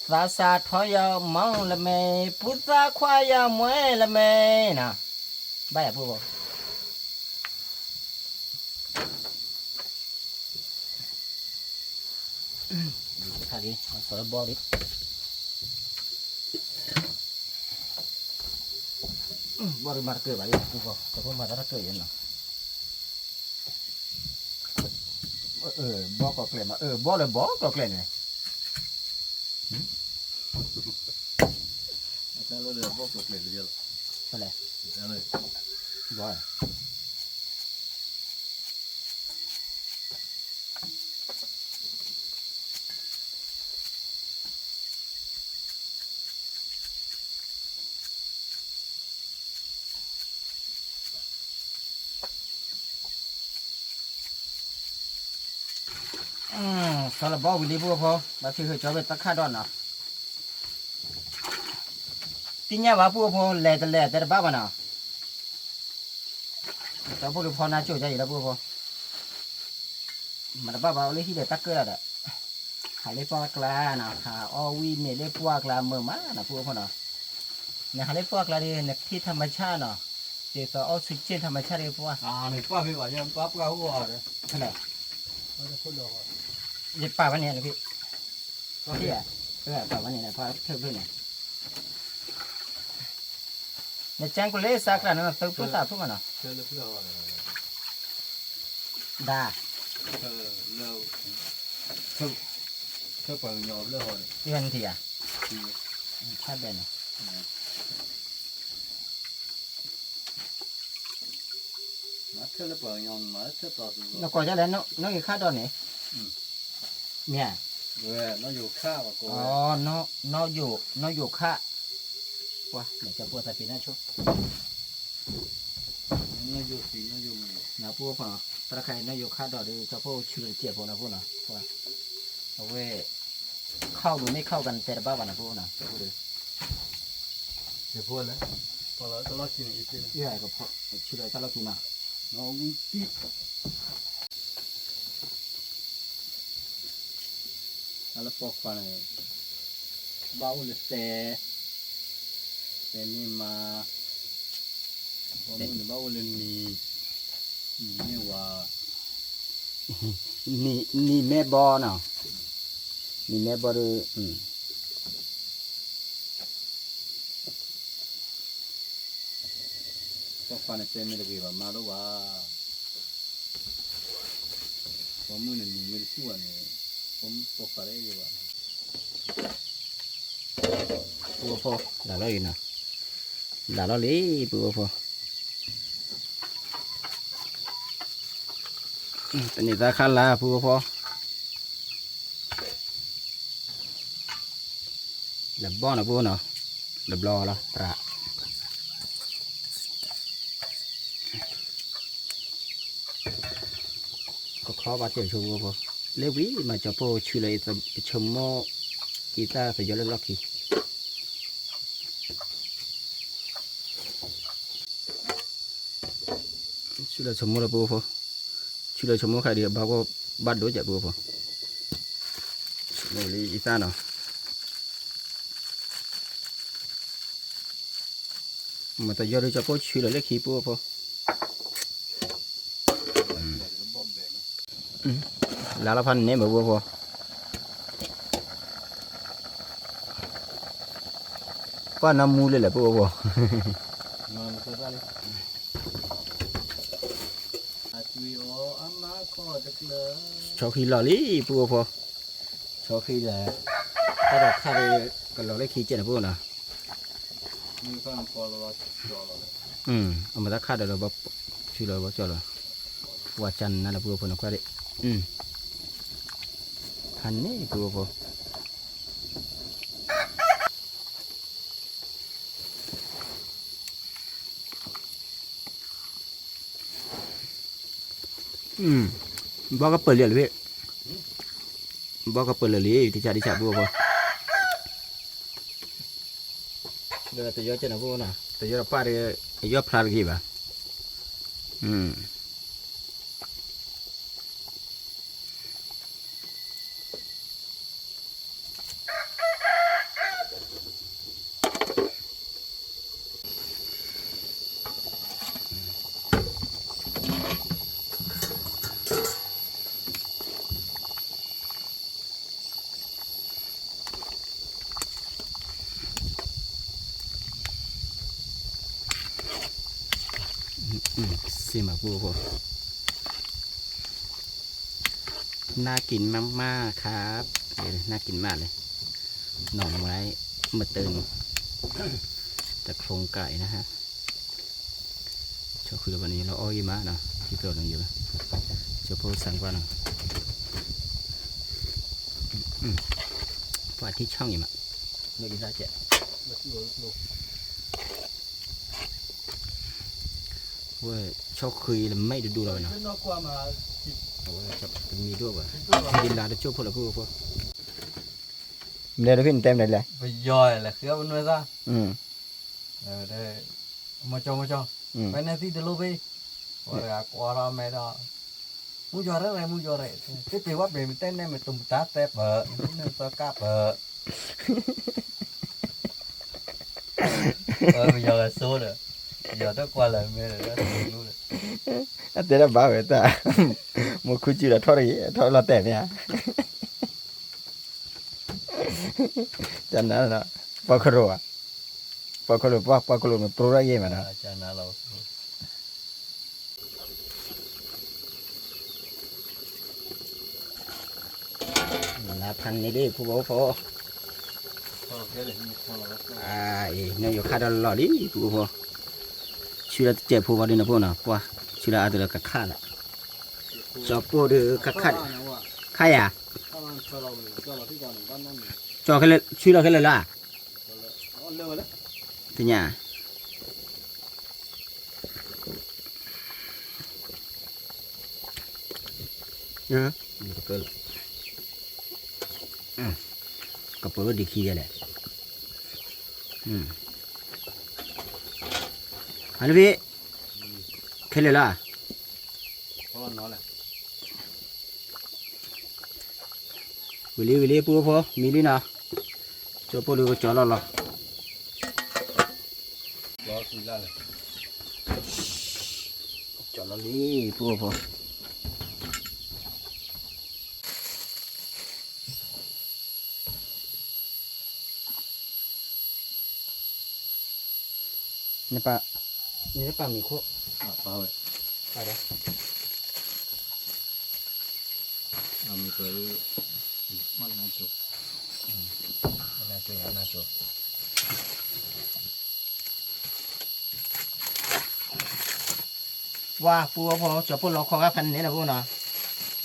သးစၢ်ထီယီၤမီၢ်လၢမဲ, ပူသးခွါယီၤမွဲလၢမဲနီၤ, ဘၣ်ယၤပှိၢ်ဖိ, တခါလံ စီၤလၢဘီဒံး, ဘီဒံးမၤတကြၢးဘၣ်လံ ပှိၢ်ဖိ စီၤဖိမၤတၢ်တကြၢးယဲနီၤ ဘီကီၢ်ကျဲမး အၢ ဘီလၢဘီကီၢ်ကျဲန့ၣ်, အတၢ်လၢဘီကီၢ်ကျဲန့ၣ်လီၤ, ဖဲလဲၣ်, ဘီ စီၤလၢဘီဝံၤလံပှိၢ်ဖိ, ဘၣ်ဖံးဃုာ်ကၠီၤဝဲတၢ်ခၣ်ဒီးနီၤ, သ့ၣ်ညါဘၣ်ပှိၢ်ဖိ လဲၤတလဲၤတဲတဘၣ်ဘၣ်နီၤ, ကၠီၤဖိဒုးဖီနါစိၤယါအံၤလၢပှိၢ်ဖိ, မၤတဘၣ်ဘၣ်အိၣ်လၢဟံၣ်ဒီးတၢ်ကၢၣ်ဒၣ်ဒီး, ဟးလၢပှၢ်ကျါနီၤ ဟးအီၣ်ဝံၣ်မ့ၤလၢပှၢ်ကျါမုာ်မးနီၤ ပှိၢ်ဖိနီၤ, နဟးလၢပှၢ်ကျါဒီး နထံၣ်ထၣ်မဆၣ်နီၤ, ဒ်သိးအီၣ်ဆူၣ်ဆ့ၣ်ထၣ်မဆၣ်ဒီးပှၢ်, နပာ်ဖဲဘၣ် ယပာ်ပှၢ်ဟူအီၤဒီး, ဖဲလဲၣ်, ယပာ်ဝဲန့ၣ်နဖံး, ဖံးဧါ, ပာ်ဝဲန့ၣ် ပာ်ထဲဖျၢၣ်န့ၣ် နကၠၢ်ကလ့စးကျါန့ၣ် သုးဖျၢၣ်သးဖျၢၣ်မးနီၤ, ဒၣ်, နထံၣ်ဧါ, ဆၣ်ဘဲန့ၣ် နကိးဒ်လဲၣ် နီၢ်ယိၤခၣ်ဒီးန့ၣ်, မ့ၢ်ဧါ, နီၢ်ယိၤခၣ်, ပှၤ နကပှၤသးပ့ၤနီၢ်ဆိ, နပှၤ တၢ်တခါအံၤ နီၢ်ယိၤခၣ်ဒီးဒီး ကၠီၤဖိဆူလၢတစဲးဖိနီၤဖိနီၤ, အဝဲ ခီၣ်ဒိၣ်မ့ၢ်ခီၣ်ကန့ၣ် တဲတဘၣ်ဘၣ်နီၤဖိနီၤ, ကၠီၤဖိဒီး ဆူလၢတၢ်လီၢ်ခံနီၤ, တၢ်လၢပိာ်ခွါန့ၣ် ဘၣ်အိၣ်လၢတဲ, တဲန့ၢ်မါ, ပိာ်မုၣ်န့ၣ်ဘၣ်အိၣ်လၢနံၤ, နံၤမ့ၢ်ဝါ, နံၤမဲဘီနီၤ, နံၤမဲဘီဒီး ပိာ်ခွါန့ၣ်တဲမ့ၢ်တဂ့ၤဘၣ် မါဒိၣ်ဘၣ်, ပိာ်မုၣ်န့ၣ်နံၤမ့ၢ်တဆူၣ်ဘၣ်န့ၣ် ပိာ်ခွါတဂ့ၤဘၣ်, ပှၤဖိ ဒၣ်လီၤလံနီၤ, ဒၣ်လီၤလံ ပှၤဖိ, တန့ၢ်သါခါလၢ် ပှၤဖိ လၢဘီနီၤ ပှၤဖိနီၤ, လၢဘီလီၤ သရၣ်, ကခီဘၣ်စဲးဆိ ပှၤဖိ, လၢဝံၤမး ကၠီၤဖိဆူလၢအဆိကမိၣ် က့ၤသၣ်သယီလၢလီၢ်ခံ ဆူလၢဆိကမိၣ်လၢပှၤဖိ, ဆူလၢဆိကမိၣ်ခါဒီး ဘၣ်ကီဘၣ်ဒိကဲး ပှၤဖိ, လၢယသၣ်နီၤ, မ့ၢ်တယီဒုး ကၠီၤဖိဆူလၢလၢခံ ပှၤဖိ, လါလီၤဖးန့ၣ်မ့ၢ်ပှၤဖိ, ပှၤနီၢ်မူလၢလဲၣ်ပှၤဖိ, ဆီဃံလီၤလံပှၤဖိ, ဆီဃံလၢ တၢ်ဒီးခါဒီး ကလီၤလၢခံကဲန့ၣ်ပှၤနီၤ, အမတခါဒီးလီၤဘီ, ဆူလီၤဘီကၠီလီၤ, ဝါစၢ်နၤလၢပှၤဖိန့ၣ်ခွါဒံး, ဖးန့ၣ်ပှၤဖိ ဘီကပၢၢ်လံလၢဖဲ, ဘီကပၢၢ်လၢာ်လံ တဆးတဆးပှၤဖိ, ဒီးတယီကဲန့ၣ်ပှၤနီၤ, တယီတပၢ်ဒီး အယီၢ်ဖျါတဂ့ၤဘၣ်. စ့မးပှၤဖိ, น่ากินมากๆครับ น่ากินมากเลย หน่อไม้มาเติม แต่โครงไก่นะฮะ ဆီဃံလီၤဘၣ်န့ၣ် လီၤအီၣ်ဂ့ၤမးနီၤ ထံသိးနီၤယိၤလၢ ကၠီဖိစၢ်ကွၢ်နီၤ ပှၤထံဆီၣ်ဂ့ၤမး မ့ၢ်ဒ်လဲၣ်ကဲ ဝဲ ဆီဃံလၢမဲာ်တဒူလီၤဝဲနီၤ တမံၤဒိၣ်ဘၣ် ဒ်လါတကၠိၢ်ဖိလၢဖိဖိ မလဲၤတဖဲန့ၣ်တဲမလဲၤလဲၣ် ပယီၤလဲၤဃ့အီၣ်ပနွဲၢ်သၣ် မကၠီမကၠီ ဖဲန့ၣ်သံတလိၣ်ဖဲ ဝဲတဂၤကွၢ်ထီၣ်မဲာ်ဒီး မူကၠီရဲၣ်ရဲၣ် မူကၠီရဲၣ် သ့ပ့ၤဝဲပ့ၤမတဲနဲၣ်မ့ၢ်တမူတၢ်တဲပၢၢ် မ့ၢ်သီကၢ်ပၢၢ် ပယီၤကဆိဒီး ပယီၤတကွၢ်လၢမဲာ်ဒီး အတဲတၢ်ဘၣ်ဝဲတၢ် မိၢ်ခူကၠူဒီးထီၣ်တဂ့ၤ ထီၣ်လီၤတဲာ်မ့ၢ်ဧါ တၢ်နါနီၤ ပှၤခရိၣ်ဧါ ပှၤခရိၣ် ပှၤခရိၣ်မ့ၢ်ပြိရၣ်ယဲမးနီၤ နဖးန့ၣ်လံ ဖိဖိဖိ အံၤ နယိၤခါဒီးလီၤလံ ဖိဖိဖိ ဆူလၢတစဲးဖိဘၣ်ဒ်န့ၣ်ဖိနီၤ ပှၤ ဆူလၢအတုၤလၢကခၣ်လၢ ကၠီပိၢ်ဒီးကခၣ် ခါယၤ ကၠီခဲလၢာ် ဆူလီၤခဲလၢာ်လၢ သ့ၣ်ညါ ကပၢၢ် ကပၢၢ်ဒံးခံယဲလဲၣ် အလၢဘ့ၣ် ခဲလၢာ်လၢ ဝံၤလံ ဝံၤလံ ပှၤဖိ မံလံနီၤ ကၠီပိၢ်ဒုးကကၠီလီၤလီၤ ကၠီလီၤလံ ပှၤဖိ နပာ် နပာ်မံၤခိၣ် ပာ်ဝဲ ပာ်ဒီး အမံၤခိၣ် မနၤကၠိ မနၤကၠိ မနၤကၠိ ပှၤ ပှၤဖိ ကၠီပိၢ်လီခီဂၤဖဲန့ၣ်လီၤဖိနီၤ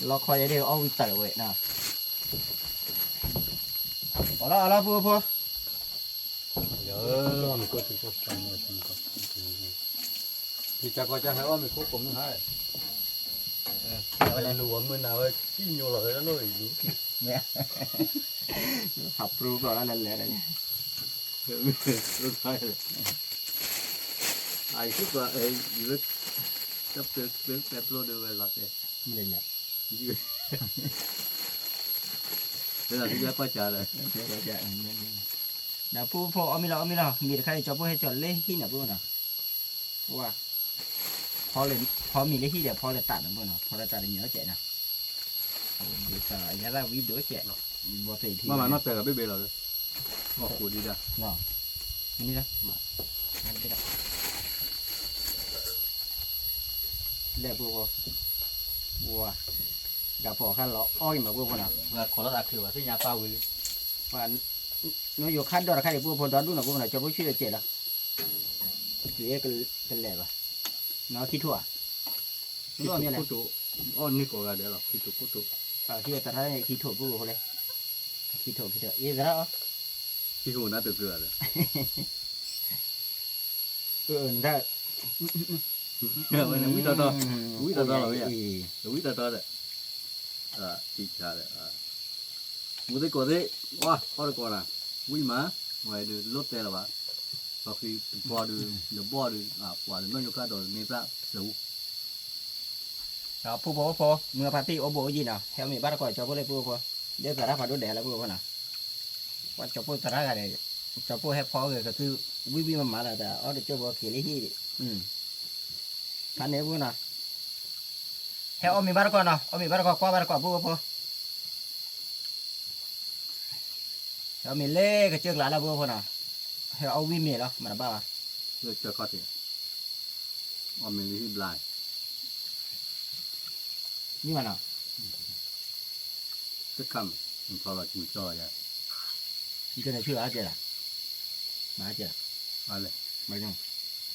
လီခီယဲဒ်အီၣ်ဝံၤတၢ်ဝဲနီၤ အီၣ်လီၤ အီၣ်လီၤ ပှၤဖိ ယမ့ၢ်ကိၣ် တကီၢ် တကီၢ် တကီၢ် တကီၢ် ဟဲအီၣ်မ့ၢ်ခိၣ်ကိးမုၢ်ဟါ လူၤဝဲမုၢ်နၤဝဲ စံၣ်ညိလီၤဝဲဒၣ်လိၣ်အံၤလူၤ ဟးပြူကီးလၢလဲၤလဲၤဒီး အံၤ ယဝဲ တၢ်ပျဲပျဲပျဲပျိဒၣ်ဝဲလီၤတဲာ် မ့ၢ်လဲၣ် လၢယကွၢ်ကၢ်လၢ နဖိဖိအီၣ်မ့ၤလီၤ အီၣ်မ့ၤလီၤ မ့ၤတခါအံၤ ကၠီဖိဟဲကၠီလၢဟံၣ်န့ၣ်ဖိနီၤ ပှၤ ဖီမ့ၤလၢဟံၣ်ဒီး ဖီလၢတၢ်န့ၣ်ဖိနီၤ ဖီလၢတၢ်တညီကဲးနီၤ ဒ်သိး အညါသၣ်ဝံဒိၣ်ကဲး, ဘီသ့ၣ်ထံ မ့ၢ်မးနီၢ်တဲဂၤဘ့ၣ်ဘ့ၣ်လီၤ, မ့ၢ်ဃိဒံးဒၣ်, မ့ၢ်န့ၣ်လီၤ, လဲၣ်ပှၤဖိ, ဝၤ, ဒၣ်ဖီၣ်ခါလီၤအီၣ်ဂ့ၤမးပှၤဖိနီၤ, ဝဲခိးလီၤသးခုဘၣ်သ့ၣ်ညါပၢ်ဝံၤ, နယိၤခါဒီးတခါဒံးပှၤဖိဒီဒူၣ်နီၤပှၤဖိနီၤ ကၠီဖိဆံးတစဲးလီၤ, ကလဲၤဘၣ်, နခံထိၣ်ဧါ, ခံထိၣ်ခိၣ်ထိၣ်, အီၣ်န့ၢ်ကိးဂၤဒဲးလီၤ ခံထိၣ်ခိၣ်ထိၣ်, ခံထိၣ်ပှၤဖိလဲၣ်, ခံထိၣ်ခံထိၣ် အ့ၣ်သရၣ်အီၤ, ခံထိၣ်နၢ်တကြၢးဒီး နတၢ်, ဝံတီတီ, ဝံတီတီလီၤဝဲ, ဝံတီတီဒီး, ထံၣ်ဆါဒီး, မူသ့ၣ်ကိးသ့ၣ်, ဝါ အီၣ်တကိးနၤ, ဝံမး, ဝဲဒုးလိၣ်တဲလၢၤဘၣ်, လီၤဃံတပီၤဒုး, နဘီၣ်ဒုး, ပှၤတနီၣ်ညိခါဒီးန့ၢ်သၣ်စၢၤဝူ ဒီးဖိဖိဖိ, မုၢ်အဖါတံၢ်အိၣ်ဘှံးအိၣ်ယံၤနီၤ ဟဲအီၣ်မ့ၤဘၣ်တကိးကၠီဖိလၢပှၤဖိ, ဒ်သရၣ်ဖးဒိၣ်ဒဲးလၢပှၤဖိနီၤ, ပှၤကၠီဖိသရၣ်ဂၤဒီး, ကၠီဖိဟဲဖီအီၣ်ဂ့ၤကသု, ဝံဝံမးမးလီၤဒီး အီၣ်တကၠိဖိက့ၤလၢဟံၣ်, ဖးန့ၢ်ပှၤနီၤ, ဟဲအီၣ်မ့ၤဘၣ်တကိးနီၤ အီၣ်မ့ၤဘၣ်တကိးကွၢ်ဘၣ်တကိးပှၤဖိ, ဟဲအီၣ်မ့ၤလၢကစၢၢ်ကျါလၢပှၤဖိနီၤ, ဟဲအီၣ်ဝံမ့ၤလီၤ မၤတဘၣ်ဘၣ်, လၢကၠီခီၣ်ထံး, အီၣ်မ့ၤလၢဟံၣ်ဘျါ, မ့ၢ်မးနီၤ, စခါမး, နထီလီၤကမုၢ်ကၠီလီၤယၤ, ကန့ၣ်ဆူၣ်အါကဲလီၤ, မၤကဲလီၤ, အါလဲၣ်, မၤကဲ, နထံ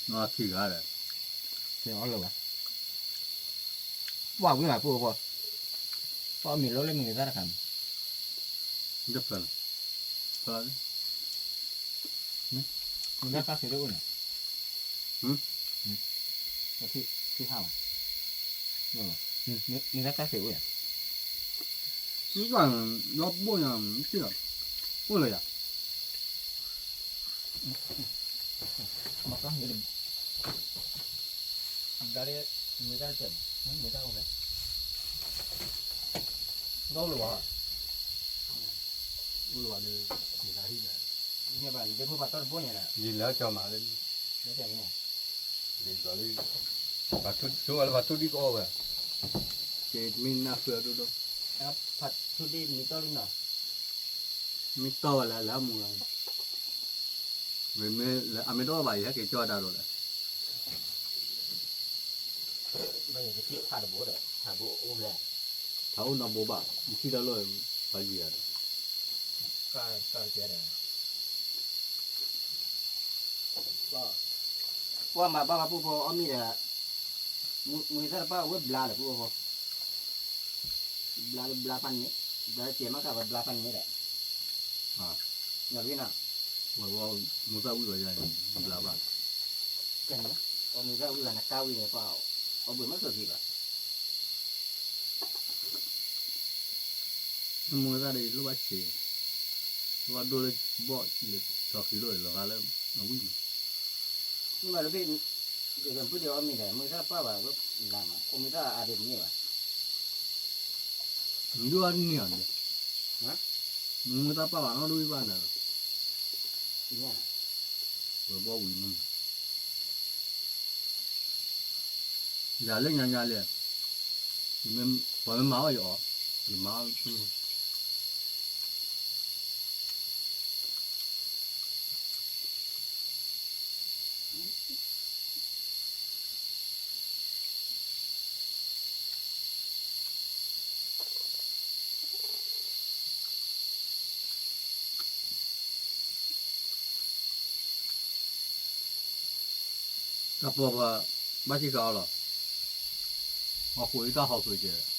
ဂၤဒီး, အီၣ်လၢၤဘၣ်, ပှၤဝံၤမးပှၤဖိ, ပှၤအီၣ်မ့ၤလီၤလၢမုၢ်ဂ့ၤသၣ်တခါမး, ဒ်ဖျၢၣ်လီၤ, ဖျၢၣ်လီၤ, မ့ၢ်တၢ်ကၢ်သ့ၣ်တအိၣ်န့ၣ်, ထံဟးဘၣ်, မ့ၢ်တၢ်ကၢ်သ့ၣ်အိၣ်ယၤ, မ့ၢ်ဘၣ်, ဒီဘိၣ်ညါ, အိၣ်လၢယၤ, မ့ၢ်တၢ်, ဒါလေး, မ့ၢ်တၢ်တစဲးမး, မ့ၢ်တၢ်အိၣ်လဲၣ်, ဒီအိၣ်လၢၤဘၣ်, အိၣ်လၢၤဘၣ်ဒီး, မ့ၢ်တၢ်ဟံၣ်လဲၣ်, မ့ၢ်ဘၣ်ဒ့ဖိပှၤတီၢ်တဘိၣ်ညါဒီး, ယလဲၤကၠီမးလၢ, လၢ, ဒ်သိးလၢ, ပှၤထူၣ်ဒံကအီၣ်ဝဲ, ကဲမ့ၢ်နၢ်ဃုအဒိၣ်ဒိၣ်, ဖးထူၣ်ဒံမ့ၢ်တီၢ်လံနီၤ, မ့ၢ်တီၢ်ဝဲလၢလၢမူလီၤ, မ့မ့ၢ်လၢအမ့ၢ်တအိၣ်ဘၣ်အံၤ ဟဲက့ၤကၠီတၢ်ဒိးလဲၣ်, ဘၣ်ယကထံၣ်ဖးတဘိဒီး ဖးဘိအိၣ်ဖဲ, ဖးအိၣ်နီတဘိဘၣ် နထံၣ်တၢ်လီၢ်, ပှၤယံၤဂၤဒီး, ကၢ်ကၢ်ကဲဒီး, ပှၤမၤဘၣ်ဘၣ်ပှၤဖိအီၣ်မ့ၤဒီး, မုၢ်သၣ်တပၣ်ဝဲဘျါလၢပှၤဖိ, ဘျါလၢဘျါပၢ်န့ၣ်, ဘျါလၢစဲးမၤကၢ်ဘၣ်ဘျါပၢ်န့ၣ်ဒီး, နီၢ်ဝံနီၤ, ဝဲဝဲ, မုၢ်သၣ်ဝံၤဘၣ်ယၤန့ၣ် ဘျါဘၣ်, ကဲန့ၣ်, ပှၤမုၢ်သၣ်ဝံၤဘၣ်နကါဝံၤန့ၣ်ပှၤ, အီၣ်ဘှံးမ့ၢ်စိာ်က့ၤဘၣ် မုၢ်သၣ်ဒီးလိၣ်ဘၣ်ဆံး, လိၣ်ဘၣ်ဒိၣ်လၢဘီၣ်လၢထီၣ်ဃံလိၣ်လီၤဂာ်လၢအဝံၣ်မး, မ့ၢ်ဘၣ်လၢဖဲ, ကဲကဲဖုဒံးအီၣ်မ့ၤဒီး မုၢ်သၣ်ပၣ်ဘၣ်ဝဲလၢမး အိၣ်မုၢ်သၣ်အါဒံးတန့ၢ်ဘၣ်, မုၢ်သၣ်တန့ၢ်အီၤန့ၣ်, မုၢ်သၣ်ပၣ်ဘၣ်နီၣ်ဒိၣ်ဝံၣ်ဘၣ်နၤလီၤ, ဝဲဘီၣ်ဝံၤမး ယၤလၢညါညါလဲၣ်, ပှၤမ့ၢ်မၤအီၣ်ယအီၣ်, ယမၤအီၣ်, တၢ်ပီၢ်ပှၤ, ဘၣ်ဆံဃာ်အီၤလီၤ, အဃိတၢ်ဟီၣ်ခိၣ်ကဲး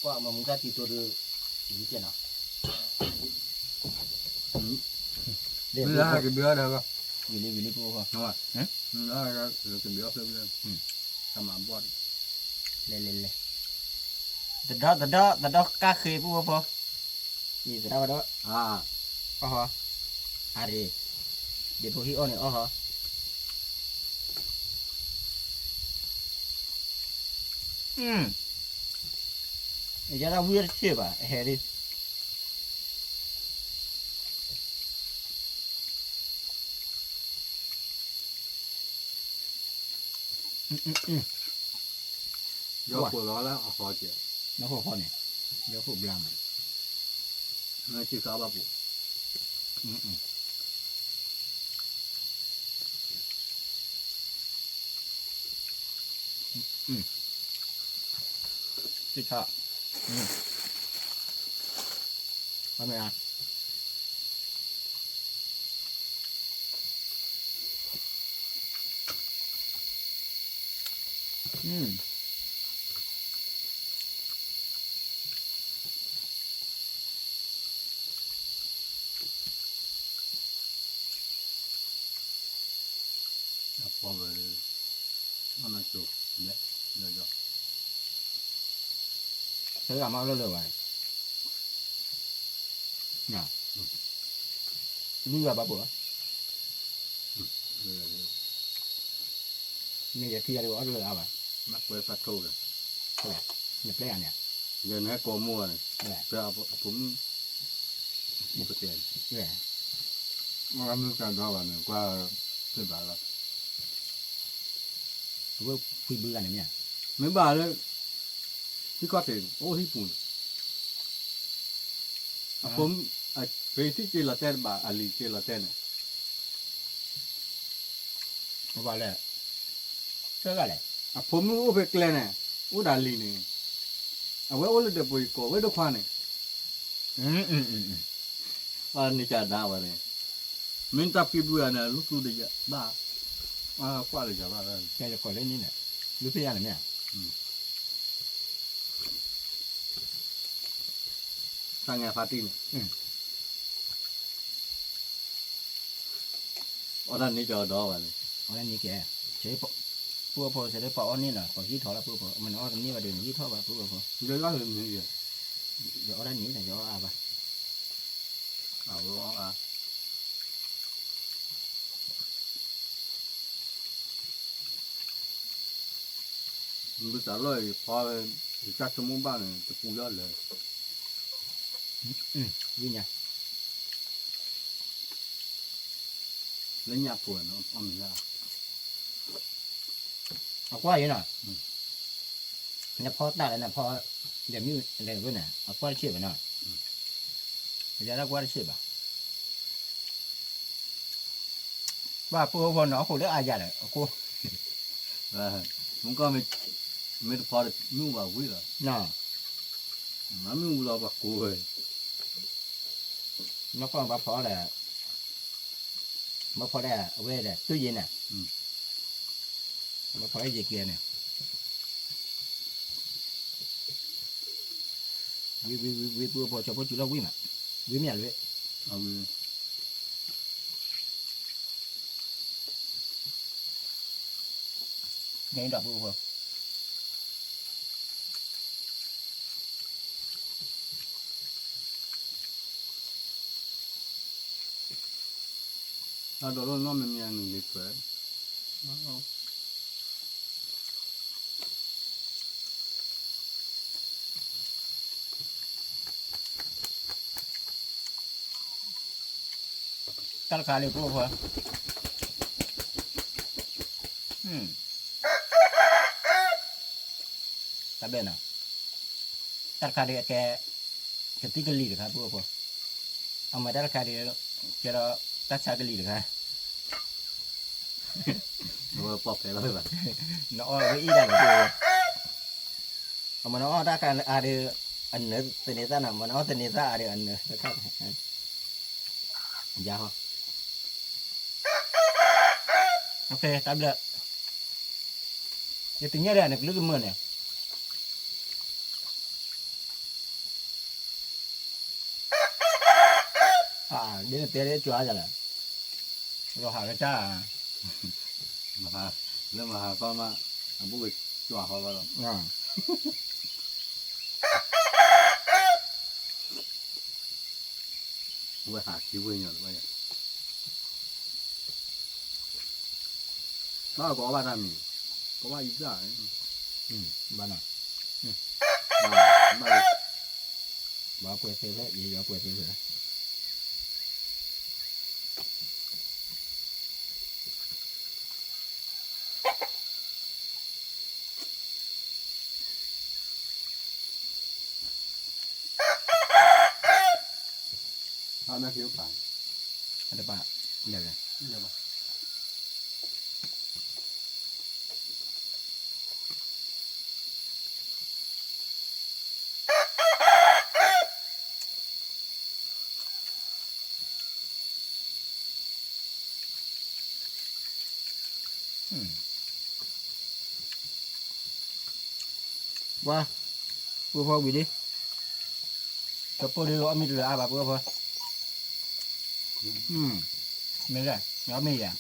ကွၢ်မၤမူတၢ်ထံတိဒီး, ယကဲနီၤ, မ့ၢ်လၢဟဲကဘျီဒီး, ဝံၤလံဝံၤလံပှၤ, ကဘျီဖဲ, တၢ်မၤဘီၣ်, လဲၤလဲၤလဲၤ, တဒီတဒီတဒီကၢ်ဃ့ပှၤဖိ, အံၤသရၣ်ဝဲဒီး, အီၣ်ဟီ, အါရ့, ဒ့ဖိဟံၣ်အီၣ်န့ၣ်အီၣ်ဟီ, ယဲဒၣ်ဝံၣ်တဆံးဘၣ် အဟဲလံ. ယီၢ်ခိၣ်လီၤလၢအဃီကဲး, ယီၢ်ခိၣ်ဃီန့ၣ်, ယီၢ်ခိၣ်ဘျါမး, နစ့ကါဘၣ်ပူၤ, သ့ၣ်ခါ, အမ့ၢ်ဧါ. အဖီဝဲ, အနကၠိ, လဲ, လဲ, သၢဂၤမ့ၢ်အီၣ်လၢလၢာ်ဘၣ်, န, လူၤယွၤဘၣ်ပိာ်, မ့ၢ်ယခံဂၤဒ်အီၣ်တလၢာ်အါဘၣ်, နကွဲးဖးထိၣ်ဒီး, နပျဲဂၤန့ၣ်, ယနဟဲကိးမိၢ်န့ၣ်, ဖဲအဖိမုၣ်, အိၣ်ပတဲ, အမုၢ်ကဒီဘၣ်န့ၣ် ကွၢ်, သ့ၣ်ဘၣ်လီၤ, အဝဲဖှံဘုဂၤန့ၣ်မ့ၢ်, မ့ၢ်ဘၣ်လၢ, ဟံၣ်ခီၣ်ထံး အိၣ်ဟံၣ်ပူၤန့ၣ်, အဖိမုၣ်, ဖဲထံၣ်က့ၤလီၤတဲတဘၣ် အလံၤက့ၤလီၤတဲန့ၣ် ဘၣ်လဲၣ်, သၢဂၤလဲၣ်, အဖိမုၣ်အိၣ်ဖဲကျဲန့ၣ်, အိၣ်ဒီးလံၤန့ၣ်, အဝဲအိၣ်လၢဒဲးပူၤယကိးဝဲဒိခွါန့ၣ်, န့ၣ်ကဒၣ်ဝဲန့ၣ်, မ့ၢ်တၢ်ဖှံဘုဂၤန့ၣ် လူသူတယၤဘၣ်, ကွၢ်လၢယၤဘၣ်, ယကိးလၢန့ၣ်န့ၣ်, လူဖဲယၤန့ၣ်မ့ၢ် တၢ်ငါဖါတံၢ်န့ၣ်, အီၣ်တၢ်န့ၣ်ကဒီးဘၣ်န့ၣ်, အီၣ်တၢ်န့ၣ်ကဲ, ပုၢ်ဖိစဲးပှၤအီၣ်န့ၢ်လီၤ ပှၤဟံးထီၣ်လီၤပုၢ်ဖိ, မ့ၢ်နအီၣ်တန့ၢ်ဘၣ်ဒီးနဟံးထီၣ်ဘၣ်ပုၢ်ဖိ, ယအီၣ်တန့ၢ်ဒီးယအီၣ်အါဘၣ်, ဘုသးလီၢ်အံၤဖီ, ယတၢ်ဆိကမိၣ်ဘၣ်န့ၣ် တပူၤလၢလၢ, ဝံၣ်ညါ, လၢညၣ်ဖိနီၤ အီၣ်မ့ၤလၢ, အကွၢ်ယဲနီၤ, နဖီတၢ်လၢနဖီ, ဒီးမ့ၣ်လဲၤဝဲန့ၣ် အကွၢ်တဆံးဘၣ်နီၤ, ယၤလၢကွၢ်တဆံးဘၣ် ဘၣ်ပှၤဖိနီၤ အဃိလၢအယၤလၢအဃိ, မ့ၢ်ကီၢ်မ့ၢ်တဖီဒီး မ့ၣ်အူဘၣ်ဝံၤလီၤ, မ့ၣ်အူလီၤပှၤကိးဝဲ, မ့ၢ်ကီၢ်ဘၣ်ဖီဒီး, ဘၣ်ဖီဒီး အဝဲဒီး တူၢ်ယံၤန့ၣ်, ဘၣ်ဖီဒီးယံၤကဲန့ၣ် ဝံၤ ဝံၤ ဝံၤ ပှၤဖိစီၤဖိစူၤလီၤဝံၤမး, ဝံၤမ့ၢ်ယၤလၢ, န့ၣ်ဒီးပှၤဖိ အဒိးလီၤနီၢ်မံၤမံၤအနုာ်လံၤထွဲ, တၢ်တခါလံ ပှၤဖိ, တၢ်ဘဲနီၤ, တၢ်တခါဒ်အကဲ, ကသံၣ်ကလံၤတခါ ပှၤဖိ, အမၤတၢ်တခါဒ်, ကဲဒီး, တၢ်ဆါကလံၤတခါ ပှၤဖဲလီၤဘၣ်, နအီၣ်ဝဲအံၤဒၣ်န့ၣ်, အမၤနအီၣ်တၢ်ခါအါဒီး, အနၢၤသန့ၤသၣ်နီၤ မၤနအီၣ်သန့ၤသၣ်အါဒီးအနၢၤ, ယၤဟီ, တၢ်ဘျၢ, ယတညဲၣ်ဒီးနကလုၢ်ကမၢၢ်န့ၣ် ဒ်နတဲဒ်ကွၢ်ယၤလဲၣ်, လီၤဟးကတၢၢ်, လၢမဟါကီမး, အဘူးကကွၢ်ဃီဘၣ်လီၤ, ဝဲဟးခံဝ့ၢ်ညါလီၤ, ဘၣ်ကအီၣ်ဘၣ်တၢ်မံၤ, ကအီၣ်ဘၣ်အံၤတၢ်, ဘၣ်နီၤ, ဘၣ်, ဘၣ် ဘၣ်ပှဲၤသ့လၢ ယယီၤပှဲၤသ့လၢ အမ့ၢ်က့ၤပာ် အတပာ် လဲၣ်လဲၣ် လဲၣ်ဘၣ် ပှၤ ပုၢ်ဖီဝံၤလံ ကပိၢ်ဒုးအီၣ်မ့ၤတလၢအါဘၣ်ပုၢ်ဖီ မ့ၢ်လဲၣ် အီၣ်မ့ၤယၤ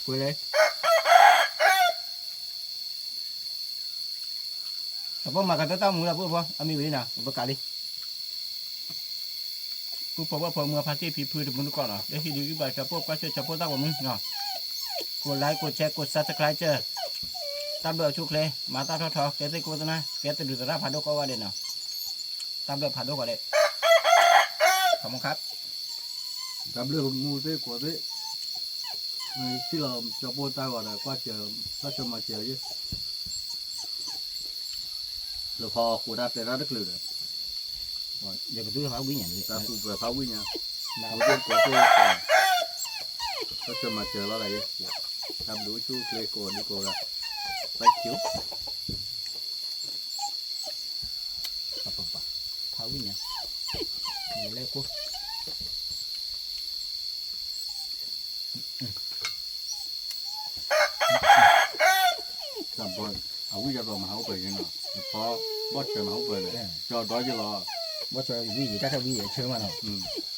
ကွ့လၢ အပီၢ်မၤကတၢၢ်တၢ်မူလၢပုၢ်ဖီ အမ့ၢ်ဝံၤလံနီၤ ပကးလံ ပုၢ်ဖီဝဲၢ်ဖီမုၢ်ဖါတံၢ်ဖံဖုတမူတကိးနီၤ လၢဟံၣ်ဒုးဂံၢ်ဘၣ် ကၠီပိၢ်ကွၢ်စၢၢ် ကၠီပိၢ်တၢ်ဂီၤမူနီၤ ကိး like ကိး share ကိး subscribe တၢ်ဘျုးအဆိအချ့ မၤတၢ်ထီၣ်ထီ ကဲသ့ၣ်ကိးသနၢ် ကဲသဒုးသရၣ်ဖးဒိၣ်ကိးဂၤဒဲးနီၤ တၢ်ဘျုးဖးဒိၣ်ကိးဂၤဒဲး ခီမခါ တၢ်ဘျုးမူသ့ၣ်ကိးသ့ၣ် ထံၣ်လီၤကၠီပိၢ်တၢ်ဂီၤဒီး ကွၢ်စၢၤ တၢ်ဆၢမၤစၢၤလၢယ လၢဖီဃိးတၢ်တဲတၢ်တချုးဒီး ယကသူၣ်ဖးဝံၣ်ညါန့ၣ် တၢ်သူၣ်ပှဲၤဖးဝံၣ်ညါ မူသ့ၣ်ကိးသ့ၣ် တၢ်ဆၢမၤစၢၤလီၤဒၣ်ယဲ တၢ်ဘျုးအိၣ်ဆူၣ်အိၣ်ချ့ကိးဒုကိးဂၤ thank you ဖးဝံၣ်ညါ လဲၤကိၢ် တၢ်ဘီ အဝံၣ်ယၤဘျီမၤဟးအိၣ်ပှဲၤန့ၣ်နီၤ ဖီ ဘီၣ်ဆၢမၤဟးအိၣ်ပှဲၤန့ၣ် ကၠီဒီယလီၤ ဘီၣ်ဆၢဝံၣ်ယံၤ တၢ်ထီၣ်ဝံၣ်ယံၤအဆၢမးနီၤ